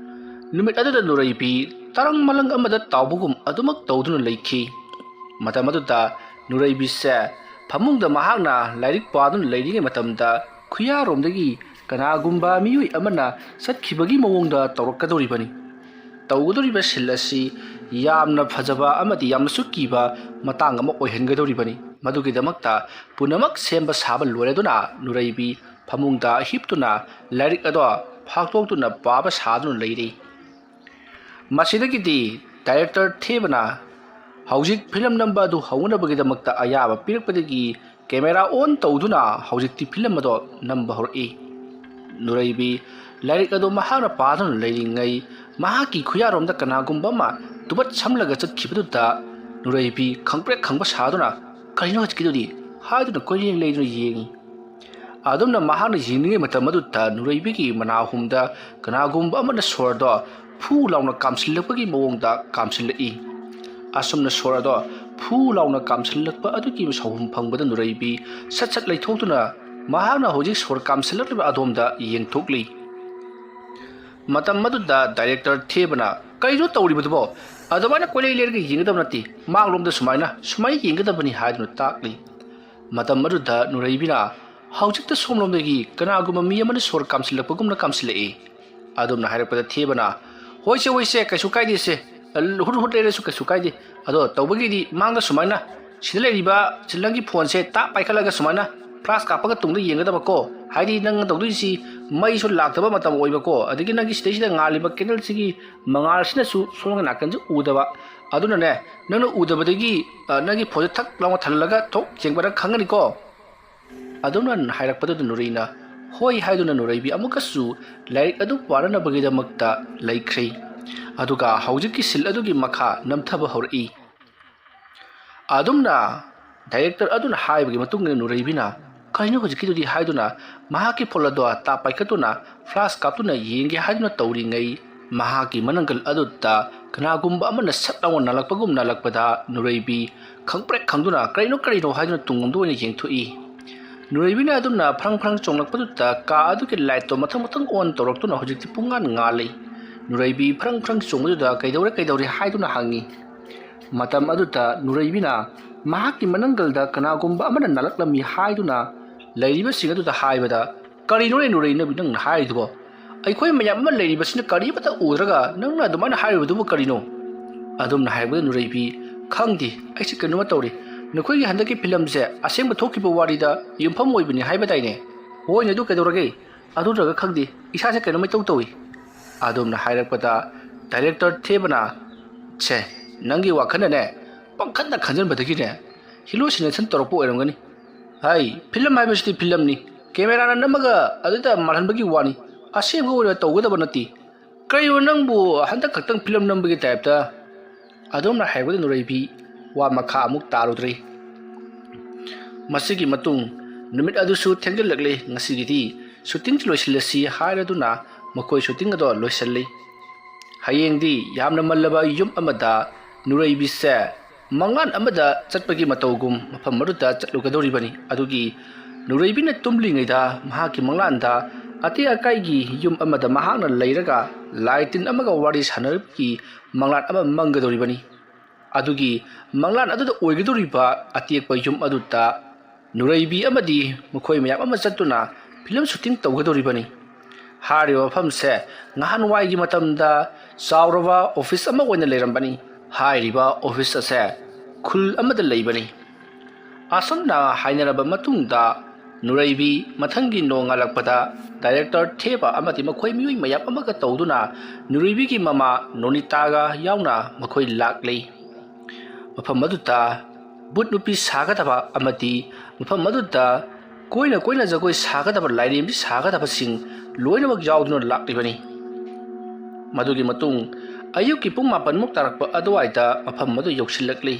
ꯅꯨꯃꯤꯠ ꯑꯗꯨꯗ ꯅꯨꯔꯩꯕꯤ ꯇꯔꯪ ꯃꯂꯪ ꯑꯃꯗ ꯇꯥꯎꯕꯒꯨꯝ ꯑꯗꯨꯃꯛ ꯇꯧꯗꯨꯅ ꯂꯩꯈꯤ꯫ ꯃꯇꯝ ꯑꯗꯨꯗ ꯅꯨꯔꯩꯕꯤꯁꯦ ꯐꯃꯨꯡꯗ ꯃꯍꯥꯛꯅ ꯂꯥꯏꯔꯤꯛ ꯄꯥꯗꯨꯅ ꯂꯩꯔꯤꯉꯩ ꯃꯇꯝꯗ ꯈꯨꯌꯥꯔꯣꯝꯗꯒꯤ ꯀꯅꯥꯒꯨꯝꯕ ꯃꯤꯑꯣꯏ ꯑꯃꯅ ꯆꯠꯈꯤꯕꯒꯤ ꯃꯑꯣꯡꯗ ꯇꯧꯔꯛꯀꯗꯧꯔꯤꯕꯅꯤ꯫ ꯇꯧꯒꯗꯧꯔꯤꯕ ꯁꯤꯜ ꯑꯁꯤ ꯌꯥꯝꯅ ꯐꯖꯕ ꯑꯃꯗꯤ ꯌꯥꯝꯅꯁꯨ ꯀꯤꯕ ꯃꯇꯥꯡ ꯑꯃ ꯑꯣꯏꯍꯟꯒꯗꯧꯔꯤꯕꯅꯤ꯫ ꯃꯗꯨꯒꯤꯗꯃꯛꯇ ꯄꯨꯝꯅꯃꯛ ꯁꯦꯝꯕ ꯁꯥꯕ ꯂꯣꯏꯔꯗꯨꯅ ꯅꯨꯔꯩꯕꯤ ꯐꯃꯨꯡꯗ ꯍꯤꯞꯇꯨꯅ ꯂꯥꯏꯔꯤꯛ ꯑꯗꯣ ꯐꯥꯛꯇꯣꯛꯇꯨꯅ ꯄꯥꯕ ꯁꯥꯗꯨꯅ ꯂꯩꯔꯤ꯫ ꯃꯁꯤꯗꯒꯤꯗꯤ ꯗꯥꯏꯔꯦꯛꯇꯔ ꯊꯦꯕꯅ ꯍꯧꯖꯤꯛ ꯐꯤꯂꯝ ꯅꯝꯕ ꯑꯗꯨ ꯍꯧꯅꯕꯒꯤꯗꯃꯛꯇ ꯑꯌꯥꯕ ꯄꯤꯔꯛꯄꯗꯒꯤ ꯀꯦꯃꯦꯔꯥ ꯑꯣꯟ ꯇꯧꯗꯨꯅ ꯍꯧꯖꯤꯛꯇꯤ ꯐꯤꯂꯝ ꯑꯗꯣ ꯅꯝꯕ ꯍꯧꯔꯛꯏ꯫ ꯅꯨꯔꯩꯕꯤ ꯂꯥꯏꯔꯤꯛ ꯑꯗꯨ ꯃꯍꯥꯛꯅ ꯄꯥꯗꯨꯅ ꯂꯩꯔꯤꯉꯩ ꯃꯍꯥꯛꯀꯤ ꯈꯨꯌꯥꯔꯣꯝꯗ ꯀꯅꯥꯒꯨꯝꯕ ꯑꯃ ꯇꯨꯕꯠ ꯁꯝꯂꯒ ꯆꯠꯈꯤꯕꯗꯨꯗ ꯅꯨꯔꯩꯕꯤ ꯈꯪꯄ꯭ꯔꯦꯛ ꯈꯪꯕ ꯁꯥꯗꯨꯅ "ꯀꯔꯤꯅꯣ ꯍꯧꯖꯤꯛꯀꯤꯗꯨꯗꯤ?" ꯍꯥꯏꯗꯨꯅ ꯀꯣꯏꯂꯦꯡ ꯂꯩꯗꯨꯅ ꯌꯦꯡꯉꯤ꯫ ꯑꯗꯨꯝꯅ ꯃꯍꯥꯛꯅ ꯌꯦꯡꯂꯤꯉꯩ ꯃꯇꯝ ꯑꯗꯨꯗ ꯅꯨꯔꯩꯕꯤꯒꯤ ꯃꯅꯥꯍꯨꯝꯗ ꯀꯅꯥꯒꯨꯝꯕ ꯑꯃꯅ ꯁꯣꯔꯗꯣ ꯐꯨ ꯂꯥꯎꯅ ꯀꯥꯝꯁꯤꯜꯂꯛꯄꯒꯤ ꯃꯑꯣꯡꯗ ꯀꯥꯝꯁꯤꯜꯂꯛꯏ꯫ ꯑꯁꯨꯝꯅ ꯁꯣꯔ ꯑꯗꯣ ꯐꯨ ꯂꯥꯎꯅ ꯀꯥꯝꯁꯤꯜꯂꯛꯄ ꯑꯗꯨꯒꯤ ꯁꯥꯎꯍꯨꯝ ꯐꯪꯕꯗ ꯅꯨꯔꯩꯕꯤ ꯁꯠ ꯁꯠ ꯂꯩꯊꯣꯛꯇꯨꯅ ꯃꯍꯥꯛꯅ ꯍꯧꯖꯤꯛ ꯁꯣꯔ ꯀꯥꯝꯁꯤꯜꯂꯛꯂꯤꯕ ꯑꯗꯣꯝꯗ ꯌꯦꯡꯊꯣꯛꯂꯤ꯫ ꯃꯇꯝ ꯑꯗꯨꯗ ꯗꯥꯏꯔꯦꯛꯇꯔ ꯊꯦꯕꯅ "ꯀꯔꯤꯅꯣ ꯇꯧꯔꯤꯕꯗꯨꯕꯣ? ꯑꯗꯨꯃꯥꯏꯅ ꯀꯣꯏꯂꯩ ꯂꯩꯔꯒ ꯌꯦꯡꯒꯗꯕ ꯅꯠꯇꯦ, ꯃꯥꯡꯂꯣꯝꯗ ꯁꯨꯃꯥꯏꯅ, ꯁꯨꯃꯥꯏꯅ ꯌꯦꯡꯒꯗꯕꯅꯤ" ꯍꯥꯏꯗꯨꯅ ꯇꯥꯛꯂꯤ꯫ ꯃꯇꯝ ꯑꯗꯨꯗ ꯅꯨꯔꯩꯕꯤꯅ "ꯍꯧꯖꯤꯛꯇ ꯁꯣꯝꯂꯣꯝꯗꯒꯤ ꯀꯅꯥꯒꯨꯝꯕ ꯃꯤ ꯑꯃꯅ ꯁꯣꯔ ꯀꯥꯝꯁꯤꯜꯂꯛꯄꯒꯨꯝꯅ ꯀꯥꯝꯁꯤꯜꯂꯛꯏ" ꯑꯗꯨꯝꯅ ꯍꯥꯏꯔꯛꯄꯗ ꯊꯦꯕꯅ "ꯍꯣꯏꯁꯦ, ꯍꯣꯏꯁꯦ, ꯀꯩꯁꯨ ꯀꯥꯏꯗꯦꯁꯦ, ꯍꯨꯠ ꯍꯨꯠ ꯂꯩꯔꯁꯨ ꯀꯩꯁꯨ ꯀꯥꯏꯗꯦ, ꯑꯗꯣ ꯇꯧꯕꯒꯤꯗꯤ ꯃꯥꯡꯗ ꯁꯨꯃꯥꯏꯅ ꯁꯤꯗ ꯂꯩꯔꯤꯕ ꯁꯤ ꯅꯪꯒꯤ ꯐꯣꯟꯁꯦ ꯇꯥꯞ ꯄꯥꯏꯈꯠꯂꯒ ꯁꯨꯃꯥꯏꯅ ꯐ꯭ꯂꯥꯁ ꯀꯥꯞꯄꯒ ꯇꯨꯡꯗ ꯌꯦꯡꯒꯗꯕꯀꯣ, ꯍꯥꯏꯗꯤ ꯅꯪꯅ ꯇꯧꯗꯣꯏꯁꯤ ꯃꯩꯁꯨ ꯂꯥꯛꯇꯕ ꯃꯇꯝ ꯑꯣꯏꯕꯀꯣ, ꯑꯗꯒꯤ ꯅꯪꯒꯤ ꯁꯤꯗꯩꯁꯤꯗ ꯉꯥꯜꯂꯤꯕ ꯀꯦꯟꯗꯜꯁꯤꯒꯤ ꯃꯉꯥꯜꯁꯤꯅꯁꯨ ꯁꯣꯝꯒꯤ ꯅꯥꯀꯟꯁꯦ ꯎꯗꯕ, ꯑꯗꯨꯅꯅꯦ ꯅꯪꯅ ꯎꯗꯕꯗꯒꯤ, ꯑ, ꯅꯪꯒꯤ ꯐꯣꯟꯁꯦ ꯊꯛ ꯂꯥꯎꯅ ꯊꯜꯍꯜꯂꯒ ꯊꯣꯛ ꯌꯦꯡꯕꯗ ꯈꯪꯒꯅꯤꯀꯣ" ꯑꯗꯨꯝꯅ ꯍꯥꯏꯔꯛꯄꯗꯨꯗ ꯅꯨꯔꯩꯅ "ꯍꯣꯏ" ꯍꯥꯏꯗꯨꯅ ꯅꯨꯔꯩꯕꯤ ꯑꯃꯨꯛꯀꯁꯨ ꯂꯥꯏꯔꯤꯛ ꯑꯗꯨ ꯄꯥꯅꯅꯕꯒꯤꯗꯃꯛꯇ ꯂꯩꯈ꯭ꯔꯦ꯫ ꯑꯗꯨꯒ ꯍꯧꯖꯤꯛꯀꯤ ꯁꯤꯜ ꯑꯗꯨꯒꯤ ꯃꯈꯥ ꯅꯝꯊꯕ ꯍꯧꯔꯛꯏ꯫ ꯑꯗꯨꯝꯅ ꯗꯥꯏꯔꯦꯛꯇꯔ ꯑꯗꯨꯅ ꯍꯥꯏꯕꯒꯤ ꯃꯇꯨꯡ ꯏꯟꯅ ꯅꯨꯔꯩꯕꯤꯅ "ꯀꯔꯤꯅꯣ ꯍꯧꯖꯤꯛꯀꯤꯗꯨꯗꯤ?" ꯍꯥꯏꯗꯨꯅ ꯃꯍꯥꯛꯀꯤ ꯐꯣꯟ ꯑꯗꯣ ꯇꯥꯞ ꯄꯥꯏꯈꯠꯇꯨꯅ ꯐ꯭ꯂꯥꯁ ꯀꯥꯞꯇꯨꯅ ꯌꯦꯡꯒꯦ ꯍꯥꯏꯗꯨꯅ ꯇꯧꯔꯤꯉꯩ, ꯃꯍꯥꯛꯀꯤ ꯃꯅꯪꯒꯜ ꯑꯗꯨꯗ ꯀꯅꯥꯒꯨꯝꯕ ꯑꯃꯅ ꯁꯠ ꯂꯥꯎꯅ ꯅꯥꯜꯂꯛꯄꯒꯨꯝ ꯅꯥꯜꯂꯛꯄꯗ ꯅꯨꯔꯩꯕꯤ ꯈꯪꯄ꯭ꯔꯦꯛ ꯈꯪꯗꯨꯅ "ꯀꯔꯤꯅꯣ, ꯀꯔꯤꯅꯣ?" ꯍꯥꯏꯗꯨꯅ ꯇꯨꯡꯂꯣꯝꯗ ꯑꯣꯏꯅ ꯌꯦꯡꯊꯣꯛꯏ꯫ ꯅꯨꯔꯩꯕꯤꯅ ꯑꯗꯨꯝꯅ ꯐ꯭ꯔꯪ ꯐ꯭ꯔꯪ ꯆꯣꯡꯂꯛꯄꯗꯨꯗ ꯀꯥ ꯑꯗꯨꯒꯤ ꯂꯥꯏꯠꯇꯣ ꯃꯊꯪ ꯃꯊꯪ ꯑꯣꯟ ꯇꯧꯔꯛꯇꯨꯅ ꯍꯧꯖꯤꯛꯇꯤ ꯄꯨꯡꯉꯥꯟ ꯉꯥꯜꯂꯤ꯫ ꯅꯨꯔꯩꯕꯤ ꯐ꯭ꯔꯪ ꯐ꯭ꯔꯪ ꯆꯣꯡꯕꯗꯨꯗ "ꯀꯩꯗꯧꯔꯦ, ꯀꯩꯗꯧꯔꯦ?" ꯍꯥꯏꯗꯨꯅ ꯍꯪꯉꯤ꯫ ꯃꯇꯝ ꯑꯗꯨꯗ ꯅꯨꯔꯩꯕꯤꯅ ꯃꯍꯥꯛꯀꯤ ꯃꯅꯪꯒꯜꯗ ꯀꯅꯥꯒꯨꯝꯕ ꯑꯃꯅ ꯅꯥꯜꯂꯛꯂꯝꯃꯤ ꯍꯥꯏꯗꯨꯅ ꯂꯩꯔꯤꯕꯁꯤꯡ ꯑꯗꯨꯗ ꯍꯥꯏꯕꯗ, "ꯀꯔꯤꯅꯣꯅꯦ ꯅꯨꯔꯩꯅꯕꯤ ꯅꯪꯅ ꯍꯥꯏꯔꯤꯗꯨꯕꯣ? ꯑꯩꯈꯣꯏ ꯃꯌꯥꯝ ꯑꯃ ꯂꯩꯔꯤꯕꯁꯤꯅ ꯀꯔꯤꯃꯠꯇ ꯎꯗ꯭ꯔꯒ ꯅꯪꯅ ꯑꯗꯨꯃꯥꯏꯅ ꯍꯥꯏꯔꯤꯕꯗꯨꯕꯨ ꯀꯔꯤꯅꯣ? ꯑꯗꯨꯝꯅ ꯍꯥꯏꯔꯛꯄꯗ ꯅꯨꯔꯩꯕꯤ, "ꯈꯪꯗꯦ, ꯑꯩꯁꯦ ꯀꯩꯅꯣꯝꯃ ꯇꯧꯔꯤ꯫ ꯅꯈꯣꯏꯒꯤ ꯍꯟꯗꯛꯀꯤ ꯐꯤꯂꯝꯁꯦ ꯑꯁꯦꯡꯕ ꯊꯣꯛꯈꯤꯕ ꯋꯥꯔꯤꯗ ꯌꯨꯝꯐꯝ ꯑꯣꯏꯕꯅꯤ ꯍꯥꯏꯕꯗꯥꯏꯅꯦ?" "ꯍꯣꯏꯅꯦ, ꯑꯗꯨ ꯀꯩꯗꯧꯔꯒꯦ? ꯑꯗꯨ ꯅꯠꯇ꯭ꯔꯒ ꯈꯪꯗꯦ, ꯏꯁꯥꯁꯦ ꯀꯩꯅꯣꯝꯃ ꯏꯇꯧ ꯇꯧꯏ"꯫ ꯑꯗꯨꯝꯅ ꯍꯥꯏꯔꯛꯄꯗ ꯗꯥꯏꯔꯦꯛꯇꯔ ꯊꯦꯕꯅ, "ꯁꯦ, ꯅꯪꯒꯤ ꯋꯥꯈꯜꯅꯅꯦ, ꯄꯪꯈꯟꯗ ꯈꯟꯖꯟꯕꯗꯒꯤꯅꯦ ꯍꯤꯂꯨꯁꯤꯅꯦꯁꯟ ꯇꯧꯔꯛꯄ ꯑꯣꯏꯔꯝꯒꯅꯤ꯫ ꯍꯥꯏ, ꯐꯤꯂꯝ ꯍꯥꯏꯕꯁꯤꯗꯤ ꯐꯤꯂꯝꯅꯤ, ꯀꯦꯃꯦꯔꯥꯅ ꯅꯝꯃꯒ ꯑꯗꯨꯗ ꯃꯥꯜꯍꯟꯕꯒꯤ ꯋꯥꯅꯤ, ꯑꯁꯦꯡꯕ ꯑꯣꯏꯅ ꯇꯧꯒꯗꯕ ꯅꯠꯇꯦ꯫ ꯀꯔꯤꯅꯣ ꯅꯪꯕꯨ ꯍꯟꯗꯛ ꯈꯛꯇꯪ ꯐꯤꯂꯝ ꯅꯝꯕꯒꯤ ꯇꯥꯏꯞꯇ?" ꯑꯗꯨꯝꯅ ꯍꯥꯏꯕꯗ ꯅꯨꯔꯩꯕꯤ ꯋꯥ ꯃꯈꯥ ꯑꯃꯨꯛ ꯇꯥꯔꯨꯗ꯭ꯔꯦ꯫ ꯃꯁꯤꯒꯤ ꯃꯇꯨꯡ ꯅꯨꯃꯤꯠ ꯑꯗꯨꯁꯨ ꯊꯦꯡꯖꯤꯜꯂꯛꯂꯦ꯫ ꯉꯁꯤꯒꯤꯗꯤ ꯁꯨꯇꯤꯡꯁꯤ ꯂꯣꯏꯁꯤꯜꯂꯁꯤ ꯍꯥꯏꯔꯗꯨꯅ ꯃꯈꯣꯏ ꯁꯨꯇꯤꯡ ꯑꯗꯣ ꯂꯣꯏꯁꯤꯜꯂꯤ꯫ ꯍꯌꯦꯡꯗꯤ ꯌꯥꯝꯅ ꯃꯜꯂꯕ ꯌꯨꯝ ꯑꯃꯗ ꯅꯨꯔꯩꯕꯤꯁꯦ ꯃꯪꯂꯥꯟ ꯑꯃꯗ ꯆꯠꯄꯒꯤ ꯃꯇꯧꯒꯨꯝ ꯃꯐꯝ ꯑꯗꯨꯗ ꯆꯠꯂꯨꯒꯗꯧꯔꯤꯕꯅꯤ꯫ ꯑꯗꯨꯒꯤ ꯅꯨꯔꯩꯕꯤꯅ ꯇꯨꯝꯂꯤꯉꯩꯗ ꯃꯍꯥꯛꯀꯤ ꯃꯪꯂꯥꯟꯗ ꯑꯇꯦꯛ ꯑꯀꯥꯏꯒꯤ ꯌꯨꯝ ꯑꯃꯗ ꯃꯍꯥꯛꯅ ꯂꯩꯔꯒ ꯂꯥꯏ ꯇꯤꯟ ꯑꯃꯒ ꯋꯥꯔꯤ ꯁꯥꯟꯅꯔꯤꯕꯒꯤ ꯃꯪꯂꯥꯟ ꯑꯃ ꯃꯪꯒꯗꯧꯔꯤꯕꯅꯤ꯫ ꯑꯗꯨꯒꯤ ꯃꯪꯂꯥꯟ ꯑꯗꯨꯗ ꯑꯣꯏꯒꯗꯧꯔꯤꯕ ꯑꯇꯦꯛꯄ ꯌꯨꯝ ꯑꯗꯨꯗ ꯅꯨꯔꯩꯕꯤ ꯑꯃꯗꯤ ꯃꯈꯣꯏ ꯃꯌꯥꯝ ꯑꯃ ꯆꯠꯇꯨꯅ ꯐꯤꯂꯝ ꯁꯨꯇꯤꯡ ꯇꯧꯒꯗꯧꯔꯤꯕꯅꯤ꯫ ꯍꯥꯏꯔꯤꯕ ꯃꯐꯝꯁꯦ ꯉꯍꯥꯟꯋꯥꯏꯒꯤ ꯃꯇꯝꯗ ꯆꯥꯎꯔꯕ ꯑꯣꯐꯤꯁ ꯑꯃ ꯑꯣꯏꯅ ꯂꯩꯔꯝꯕꯅꯤ꯫ ꯍꯥꯏꯔꯤꯕ ꯑꯣꯐꯤꯁ ꯑꯁꯦ ꯈꯨꯜ ꯑꯃꯗ ꯂꯩꯕꯅꯤ꯫ ꯑꯁꯨꯝꯅ ꯍꯥꯏꯅꯔꯕ ꯃꯇꯨꯡꯗ ꯅꯨꯔꯩꯕꯤ ꯃꯊꯪꯒꯤ ꯅꯣꯡꯉꯥꯜꯂꯛꯄꯗ ꯗꯥꯏꯔꯦꯛꯇꯔ ꯊꯦꯕ ꯑꯃꯗꯤ ꯃꯈꯣꯏ ꯃꯤꯑꯣꯏ ꯃꯌꯥꯝ ꯑꯃꯒ ꯇꯧꯗꯨꯅ ꯅꯨꯔꯩꯕꯤꯒꯤ ꯃꯃꯥ ꯅꯣꯅꯤꯇꯥꯒ ꯌꯥꯎꯅ ꯃꯈꯣꯏ ꯂꯥꯛꯂꯤ꯫ ꯃꯐꯝ ꯑꯗꯨꯗ ꯕꯨꯠ ꯅꯨꯄꯤ ꯁꯥꯒꯗꯕ ꯑꯃꯗꯤ ꯃꯐꯝ ꯑꯗꯨꯗ ꯀꯣꯏꯅ ꯀꯣꯏꯅ ꯖꯒꯣꯏ ꯁꯥꯒꯗꯕ, ꯂꯥꯏꯔꯦꯝꯕꯤ ꯁꯥꯒꯗꯕꯁꯤꯡ ꯂꯣꯏꯅꯃꯛ ꯌꯥꯎꯗꯨꯅ ꯂꯥꯛꯂꯤꯕꯅꯤ꯫ ꯃꯗꯨꯒꯤ ꯃꯇꯨꯡ ꯑꯌꯨꯛꯀꯤ ꯄꯨꯡ ꯃꯥꯄꯟꯃꯨꯛ ꯇꯥꯔꯛꯄ ꯑꯗꯨꯋꯥꯏꯗ ꯃꯐꯝ ꯑꯗꯨ ꯌꯧꯁꯤꯜꯂꯛꯂꯤ꯫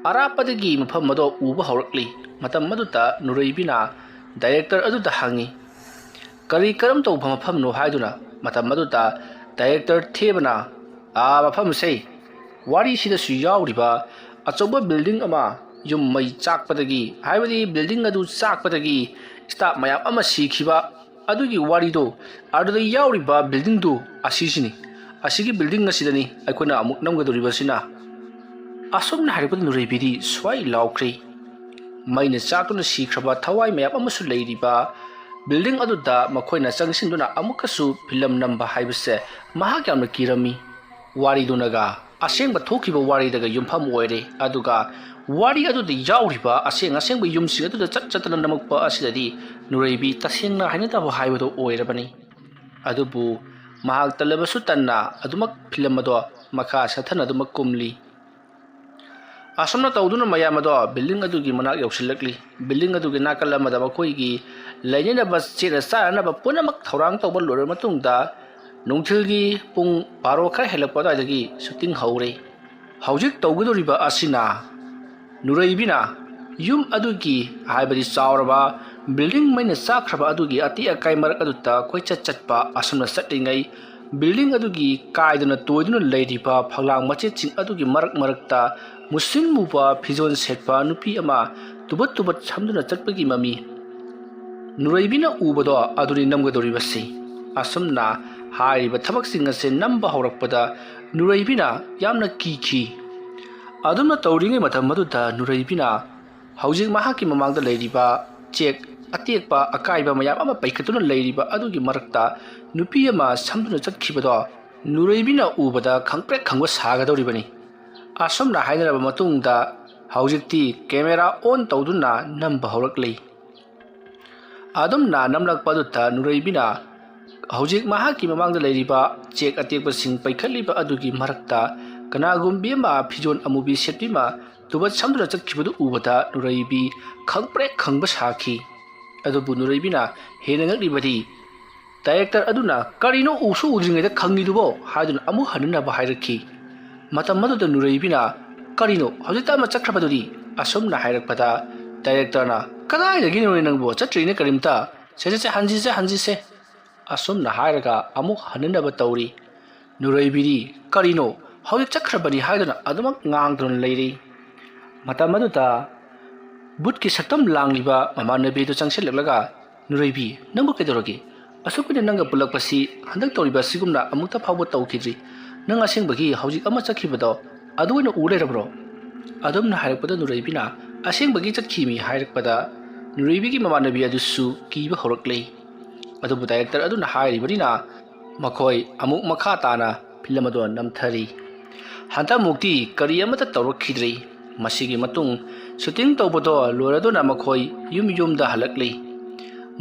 ꯑꯔꯥꯞꯄꯗꯒꯤ ꯃꯐꯝ ꯑꯗꯨ ꯎꯕ ꯍꯧꯔꯛꯂꯤ꯫ ꯃꯇꯝ ꯑꯗꯨꯗ ꯅꯨꯔꯩꯕꯤꯅ ꯗꯥꯏꯔꯦꯛꯇꯔ ꯑꯗꯨꯗ ꯍꯪꯉꯤ, "ꯀꯔꯤ ꯀꯔꯝ ꯇꯧꯕ ꯃꯐꯝꯅꯣ?" ꯍꯥꯏꯗꯨꯅ꯫ ꯃꯇꯝ ꯑꯗꯨꯗ ꯗꯥꯏꯔꯦꯛꯇꯔ ꯊꯦꯕꯅ, "ꯑꯥ, ꯃꯐꯝꯁꯦ ꯋꯥꯔꯤꯁꯤꯗꯁꯨ ꯌꯥꯎꯔꯤꯕ ꯑꯆꯧꯕ ꯕꯤꯜꯗꯤꯡ ꯑꯃ ꯌꯨꯝ ꯃꯩ ꯆꯥꯛꯄꯗꯒꯤ, ꯍꯥꯏꯕꯗꯤ ꯕꯤꯜꯗꯤꯡ ꯑꯗꯨ ꯆꯥꯛꯄꯗꯒꯤ ꯁ꯭ꯇꯥꯐ ꯃꯌꯥꯝ ꯑꯃ ꯁꯤꯈꯤꯕ ꯑꯗꯨꯒꯤ ꯋꯥꯔꯤꯗꯣ, ꯑꯗꯨꯗ ꯌꯥꯎꯔꯤꯕ ꯕꯤꯜꯗꯤꯡꯗꯨ ꯑꯁꯤꯁꯤꯅꯤ꯫ ꯑꯁꯤꯒꯤ ꯕꯤꯜꯗꯤꯡ ꯑꯁꯤꯗꯅꯤ ꯑꯩꯈꯣꯏꯅ ꯑꯃꯨꯛ ꯅꯝꯒꯗꯧꯔꯤꯕꯁꯤꯅ"꯫ ꯑꯁꯨꯝꯅ ꯍꯥꯏꯔꯛꯄꯗ ꯅꯨꯔꯩꯕꯤꯗꯤ ꯁ꯭ꯋꯥꯏ ꯂꯥꯎꯈ꯭ꯔꯦ꯫ ꯃꯩꯅ ꯆꯥꯛꯇꯨꯅ ꯁꯤꯈ꯭ꯔꯕ ꯊꯋꯥꯏ ꯃꯌꯥꯝ ꯑꯃꯁꯨ ꯂꯩꯔꯤꯕ ꯕꯤꯜꯗꯤꯡ ꯑꯗꯨꯗ ꯃꯈꯣꯏꯅ ꯆꯪꯁꯤꯟꯗꯨꯅ ꯑꯃꯨꯛꯀꯁꯨ ꯐꯤꯂꯝ ꯅꯝꯕ ꯍꯥꯏꯕꯁꯦ ꯃꯍꯥꯛ ꯌꯥꯝꯅ ꯀꯤꯔꯝꯃꯤ꯫ ꯋꯥꯔꯤꯗꯨꯅꯒ ꯑꯁꯦꯡꯕ ꯊꯣꯛꯈꯤꯕ ꯋꯥꯔꯤꯗꯒ ꯌꯨꯝꯐꯝ ꯑꯣꯏꯔꯦ꯫ ꯑꯗꯨꯒ ꯋꯥꯔꯤ ꯑꯗꯨꯗ ꯌꯥꯎꯔꯤꯕ ꯑꯁꯦꯡ ꯑꯁꯦꯡꯕ ꯌꯨꯝꯁꯤꯡ ꯑꯗꯨꯗ ꯆꯠ ꯆꯠꯇꯅ ꯅꯝꯃꯛꯄ ꯑꯁꯤꯗꯗꯤ ꯅꯨꯔꯩꯕꯤ ꯇꯁꯦꯡꯅ ꯍꯩꯅꯗꯕ ꯍꯥꯏꯕꯗꯨ ꯑꯣꯏꯔꯕꯅꯤ꯫ ꯑꯗꯨꯕꯨ ꯃꯍꯥꯛ ꯇꯜꯂꯕꯁꯨ ꯇꯟꯅ ꯑꯗꯨꯃꯛ ꯐꯤꯂꯝ ꯑꯗꯣ ꯃꯈꯥ ꯁꯠꯊꯅ ꯑꯗꯨꯃꯛ ꯀꯨꯝꯂꯤ꯫ ꯑꯁꯨꯝꯅ ꯇꯧꯗꯨꯅ ꯃꯌꯥꯝ ꯑꯗꯣ ꯕꯤꯜꯗꯤꯡ ꯑꯗꯨꯒꯤ ꯃꯅꯥꯛ ꯌꯧꯁꯤꯜꯂꯛꯂꯤ꯫ ꯕꯤꯜꯗꯤꯡ ꯑꯗꯨꯒꯤ ꯅꯥꯀꯜ ꯑꯃꯗ ꯃꯈꯣꯏꯒꯤ ꯂꯩꯅꯅꯕ, ꯁꯦꯠꯅ ꯆꯥꯅꯅꯕ ꯄꯨꯝꯅꯃꯛ ꯊꯧꯔꯥꯡ ꯇꯧꯕ ꯂꯣꯏꯔꯕ ꯃꯇꯨꯡꯗ ꯅꯨꯡꯊꯤꯜꯒꯤ ꯄꯨꯡ ꯕꯥꯔꯣ ꯈꯔ ꯍꯦꯜꯂꯛꯄ ꯑꯗꯨꯋꯥꯏꯗꯒꯤ ꯁꯨꯇꯤꯡ ꯍꯧꯔꯦ꯫ ꯍꯧꯖꯤꯛ ꯇꯧꯒꯗꯧꯔꯤꯕ ꯑꯁꯤꯅ ꯅꯨꯔꯩꯕꯤꯅ ꯌꯨꯝ ꯑꯗꯨꯒꯤ, ꯍꯥꯏꯕꯗꯤ ꯆꯥꯎꯔꯕ ꯕꯤꯜꯗꯤꯡ ꯃꯩꯅ ꯆꯥꯛꯈ꯭ꯔꯕ ꯑꯗꯨꯒꯤ ꯑꯇꯦꯛ ꯑꯀꯥꯏ ꯃꯔꯛ ꯑꯗꯨꯗ ꯀꯣꯏꯆꯠ ꯆꯠꯄ꯫ ꯑꯁꯨꯝꯅ ꯆꯠꯂꯤꯉꯩ ꯕꯤꯜꯗꯤꯡ ꯑꯗꯨꯒꯤ ꯀꯥꯏꯗꯨꯅ ꯇꯣꯏꯗꯨꯅ ꯂꯩꯔꯤꯕ ꯐꯛꯂꯥꯡ ꯃꯆꯦꯠꯁꯤꯡ ꯑꯗꯨꯒꯤ ꯃꯔꯛ ꯃꯔꯛꯇ ꯃꯨꯁꯤꯟ ꯃꯨꯕ ꯐꯤꯖꯣꯜ ꯁꯦꯠꯄ ꯅꯨꯄꯤ ꯑꯃ ꯇꯨꯕꯠ ꯇꯨꯕꯠ ꯁꯝꯗꯨꯅ ꯆꯠꯄꯒꯤ ꯃꯃꯤ ꯅꯨꯔꯩꯕꯤꯅ ꯎꯕꯗꯣ ꯑꯗꯨꯅꯤ ꯅꯝꯒꯗꯧꯔꯤꯕꯁꯤ꯫ ꯑꯁꯨꯝꯅ ꯍꯥꯏꯔꯤꯕ ꯊꯕꯛꯁꯤꯡ ꯑꯁꯤ ꯅꯝꯕ ꯍꯧꯔꯛꯄꯗ ꯅꯨꯔꯩꯕꯤꯅ ꯌꯥꯝꯅ ꯀꯤꯈꯤ꯫ ꯑꯗꯨꯝꯅ ꯇꯧꯔꯤꯉꯩ ꯃꯇꯝ ꯑꯗꯨꯗ ꯅꯨꯔꯩꯕꯤꯅ ꯍꯧꯖꯤꯛ ꯃꯍꯥꯛꯀꯤ ꯃꯃꯥꯡꯗ ꯂꯩꯔꯤꯕ ꯆꯦꯛ ꯑꯇꯦꯛꯄ ꯑꯀꯥꯏꯕ ꯃꯌꯥꯝ ꯑꯃ ꯄꯩꯈꯠꯇꯨꯅ ꯂꯩꯔꯤꯕ ꯑꯗꯨꯒꯤ ꯃꯔꯛꯇ ꯅꯨꯄꯤ ꯑꯃ ꯁꯝꯗꯨꯅ ꯆꯠꯈꯤꯕꯗꯣ ꯅꯨꯔꯩꯕꯤꯅ ꯎꯕꯗ ꯈꯪꯄ꯭ꯔꯦꯛ ꯈꯪꯕ ꯁꯥꯒꯗꯧꯔꯤꯕꯅꯤ꯫ ꯑꯁꯨꯝꯅ ꯍꯥꯏꯅꯔꯕ ꯃꯇꯨꯡꯗ ꯍꯧꯖꯤꯛꯇꯤ ꯀꯦꯃꯦꯔꯥ ꯑꯣꯟ ꯇꯧꯗꯨꯅ ꯅꯝꯕ ꯍꯧꯔꯛꯂꯤ꯫ ꯑꯗꯨꯝꯅ ꯅꯝꯂꯛꯄ ꯑꯗꯨꯗ ꯅꯨꯔꯩꯕꯤꯅ ꯍꯧꯖꯤꯛ ꯃꯍꯥꯛꯀꯤ ꯃꯃꯥꯡꯗ ꯂꯩꯔꯤꯕ ꯆꯦꯛ ꯑꯇꯦꯛꯄꯁꯤꯡ ꯄꯩꯈꯠꯂꯤꯕ ꯑꯗꯨꯒꯤ ꯃꯔꯛꯇ ꯀꯅꯥꯒꯨꯝꯕꯤ ꯑꯃ ꯐꯤꯖꯣꯜ ꯑꯃꯨꯕꯤ ꯁꯦꯠꯄꯤ ꯑꯃ ꯇꯨꯕꯠ ꯁꯝꯗꯨꯅ ꯆꯠꯈꯤꯕꯗꯨ ꯎꯕꯗ ꯅꯨꯔꯩꯕꯤ ꯈꯪꯄ꯭ꯔꯦꯛ ꯈꯪꯕ ꯁꯥꯈꯤ꯫ ꯑꯗꯨꯕꯨ ꯅꯨꯔꯩꯕꯤꯅ ꯍꯦꯟꯅ ꯉꯛꯂꯤꯕꯗꯤ ꯗꯥꯏꯔꯦꯛꯇꯔ ꯑꯗꯨꯅ "ꯀꯔꯤꯅꯣ ꯎꯁꯨ ꯎꯗ꯭ꯔꯤꯉꯩꯗ ꯈꯪꯉꯤꯗꯨꯕꯣ?" ꯍꯥꯏꯗꯨꯅ ꯑꯃꯨꯛ ꯍꯟꯅ ꯅꯝꯕ ꯍꯥꯏꯔꯛꯈꯤ꯫ ꯃꯇꯝ ꯑꯗꯨꯗ ꯅꯨꯔꯩꯕꯤꯅ "ꯀꯔꯤꯅꯣ, ꯍꯧꯖꯤꯛꯇ ꯑꯃ ꯆꯠꯈ꯭ꯔꯕꯗꯨꯗꯤ?" ꯑꯁꯨꯝꯅ ꯍꯥꯏꯔꯛꯄꯗ ꯗꯥꯏꯔꯦꯛꯇꯔꯅ "ꯀꯗꯥꯏꯗꯒꯤꯅꯣꯅꯦ ꯅꯪꯕꯨ? ꯆꯠꯇ꯭ꯔꯤꯅꯦ ꯀꯔꯤꯝꯇ꯫ ꯁꯦ, ꯁꯦ, ꯁꯦ, ꯍꯟꯁꯤꯁꯦ, ꯍꯟꯁꯤꯁꯦ," ꯑꯁꯨꯝꯅ ꯍꯥꯏꯔꯒ ꯑꯃꯨꯛ ꯍꯟꯅ ꯅꯝꯕ ꯇꯧꯔꯤ꯫ ꯅꯨꯔꯩꯕꯤꯗꯤ "ꯀꯔꯤꯅꯣ, ꯍꯧꯖꯤꯛ ꯆꯠꯈ꯭ꯔꯕꯅꯤ" ꯍꯥꯏꯗꯨꯅ ꯑꯗꯨꯃꯛ ꯉꯥꯡꯗꯨꯅ ꯂꯩꯔꯤ꯫ ꯃꯇꯝ ꯑꯗꯨꯗ ꯕꯨꯠꯀꯤ ꯁꯛꯇꯝ ꯂꯥꯡꯂꯤꯕ ꯃꯃꯥꯟꯅꯕꯤꯗꯨ ꯆꯪꯁꯤꯜꯂꯛꯂꯒ, "ꯅꯨꯔꯩꯕꯤ, ꯅꯪꯕꯨ ꯀꯩꯗꯧꯔꯒꯦ? ꯑꯁꯨꯛ ꯀꯨꯏꯅ ꯅꯪꯒ ꯄꯨꯜꯂꯛꯄꯁꯤ ꯍꯟꯗꯛ ꯇꯧꯔꯤꯕ ꯑꯁꯤꯒꯨꯝꯅ ꯑꯃꯨꯛꯇ ꯐꯥꯎꯕ ꯇꯧꯈꯤꯗ꯭ꯔꯤ꯫ ꯅꯪ ꯑꯁꯦꯡꯕꯒꯤ ꯍꯧꯖꯤꯛ ꯑꯃ ꯆꯠꯈꯤꯕꯗꯣ ꯑꯗꯨ ꯑꯣꯏꯅ ꯎ ꯂꯩꯔꯕ꯭ꯔꯣ?" ꯑꯗꯨꯝꯅ ꯍꯥꯏꯔꯛꯄꯗ ꯅꯨꯔꯩꯕꯤꯅ "ꯑꯁꯦꯡꯕꯒꯤ ꯆꯠꯈꯤꯃꯤ" ꯍꯥꯏꯔꯛꯄꯗ ꯅꯨꯔꯩꯕꯤꯒꯤ ꯃꯃꯥꯟꯅꯕꯤ ꯑꯗꯨꯁꯨ ꯀꯤꯕ ꯍꯧꯔꯛꯂꯦ꯫ ꯑꯗꯨꯕꯨ ꯗꯥꯏꯔꯦꯛꯇꯔ ꯑꯗꯨꯅ ꯍꯥꯏꯔꯤꯕꯅꯤꯅ ꯃꯈꯣꯏ ꯑꯃꯨꯛ ꯃꯈꯥ ꯇꯥꯅ ꯐꯤꯂꯝ ꯑꯗꯣ ꯅꯝꯊꯔꯤ꯫ ꯍꯟꯗꯛꯃꯨꯛꯇꯤ ꯀꯔꯤ ꯑꯃꯠꯇ ꯇꯧꯔꯛꯈꯤꯗ꯭ꯔꯦ꯫ ꯃꯁꯤꯒꯤ ꯃꯇꯨꯡ ꯁꯨꯇꯤꯡ ꯇꯧꯕꯗꯣ ꯂꯣꯏꯔꯗꯨꯅ ꯃꯈꯣꯏ ꯌꯨꯝ ꯌꯨꯝꯗ ꯍꯜꯂꯛꯂꯤ꯫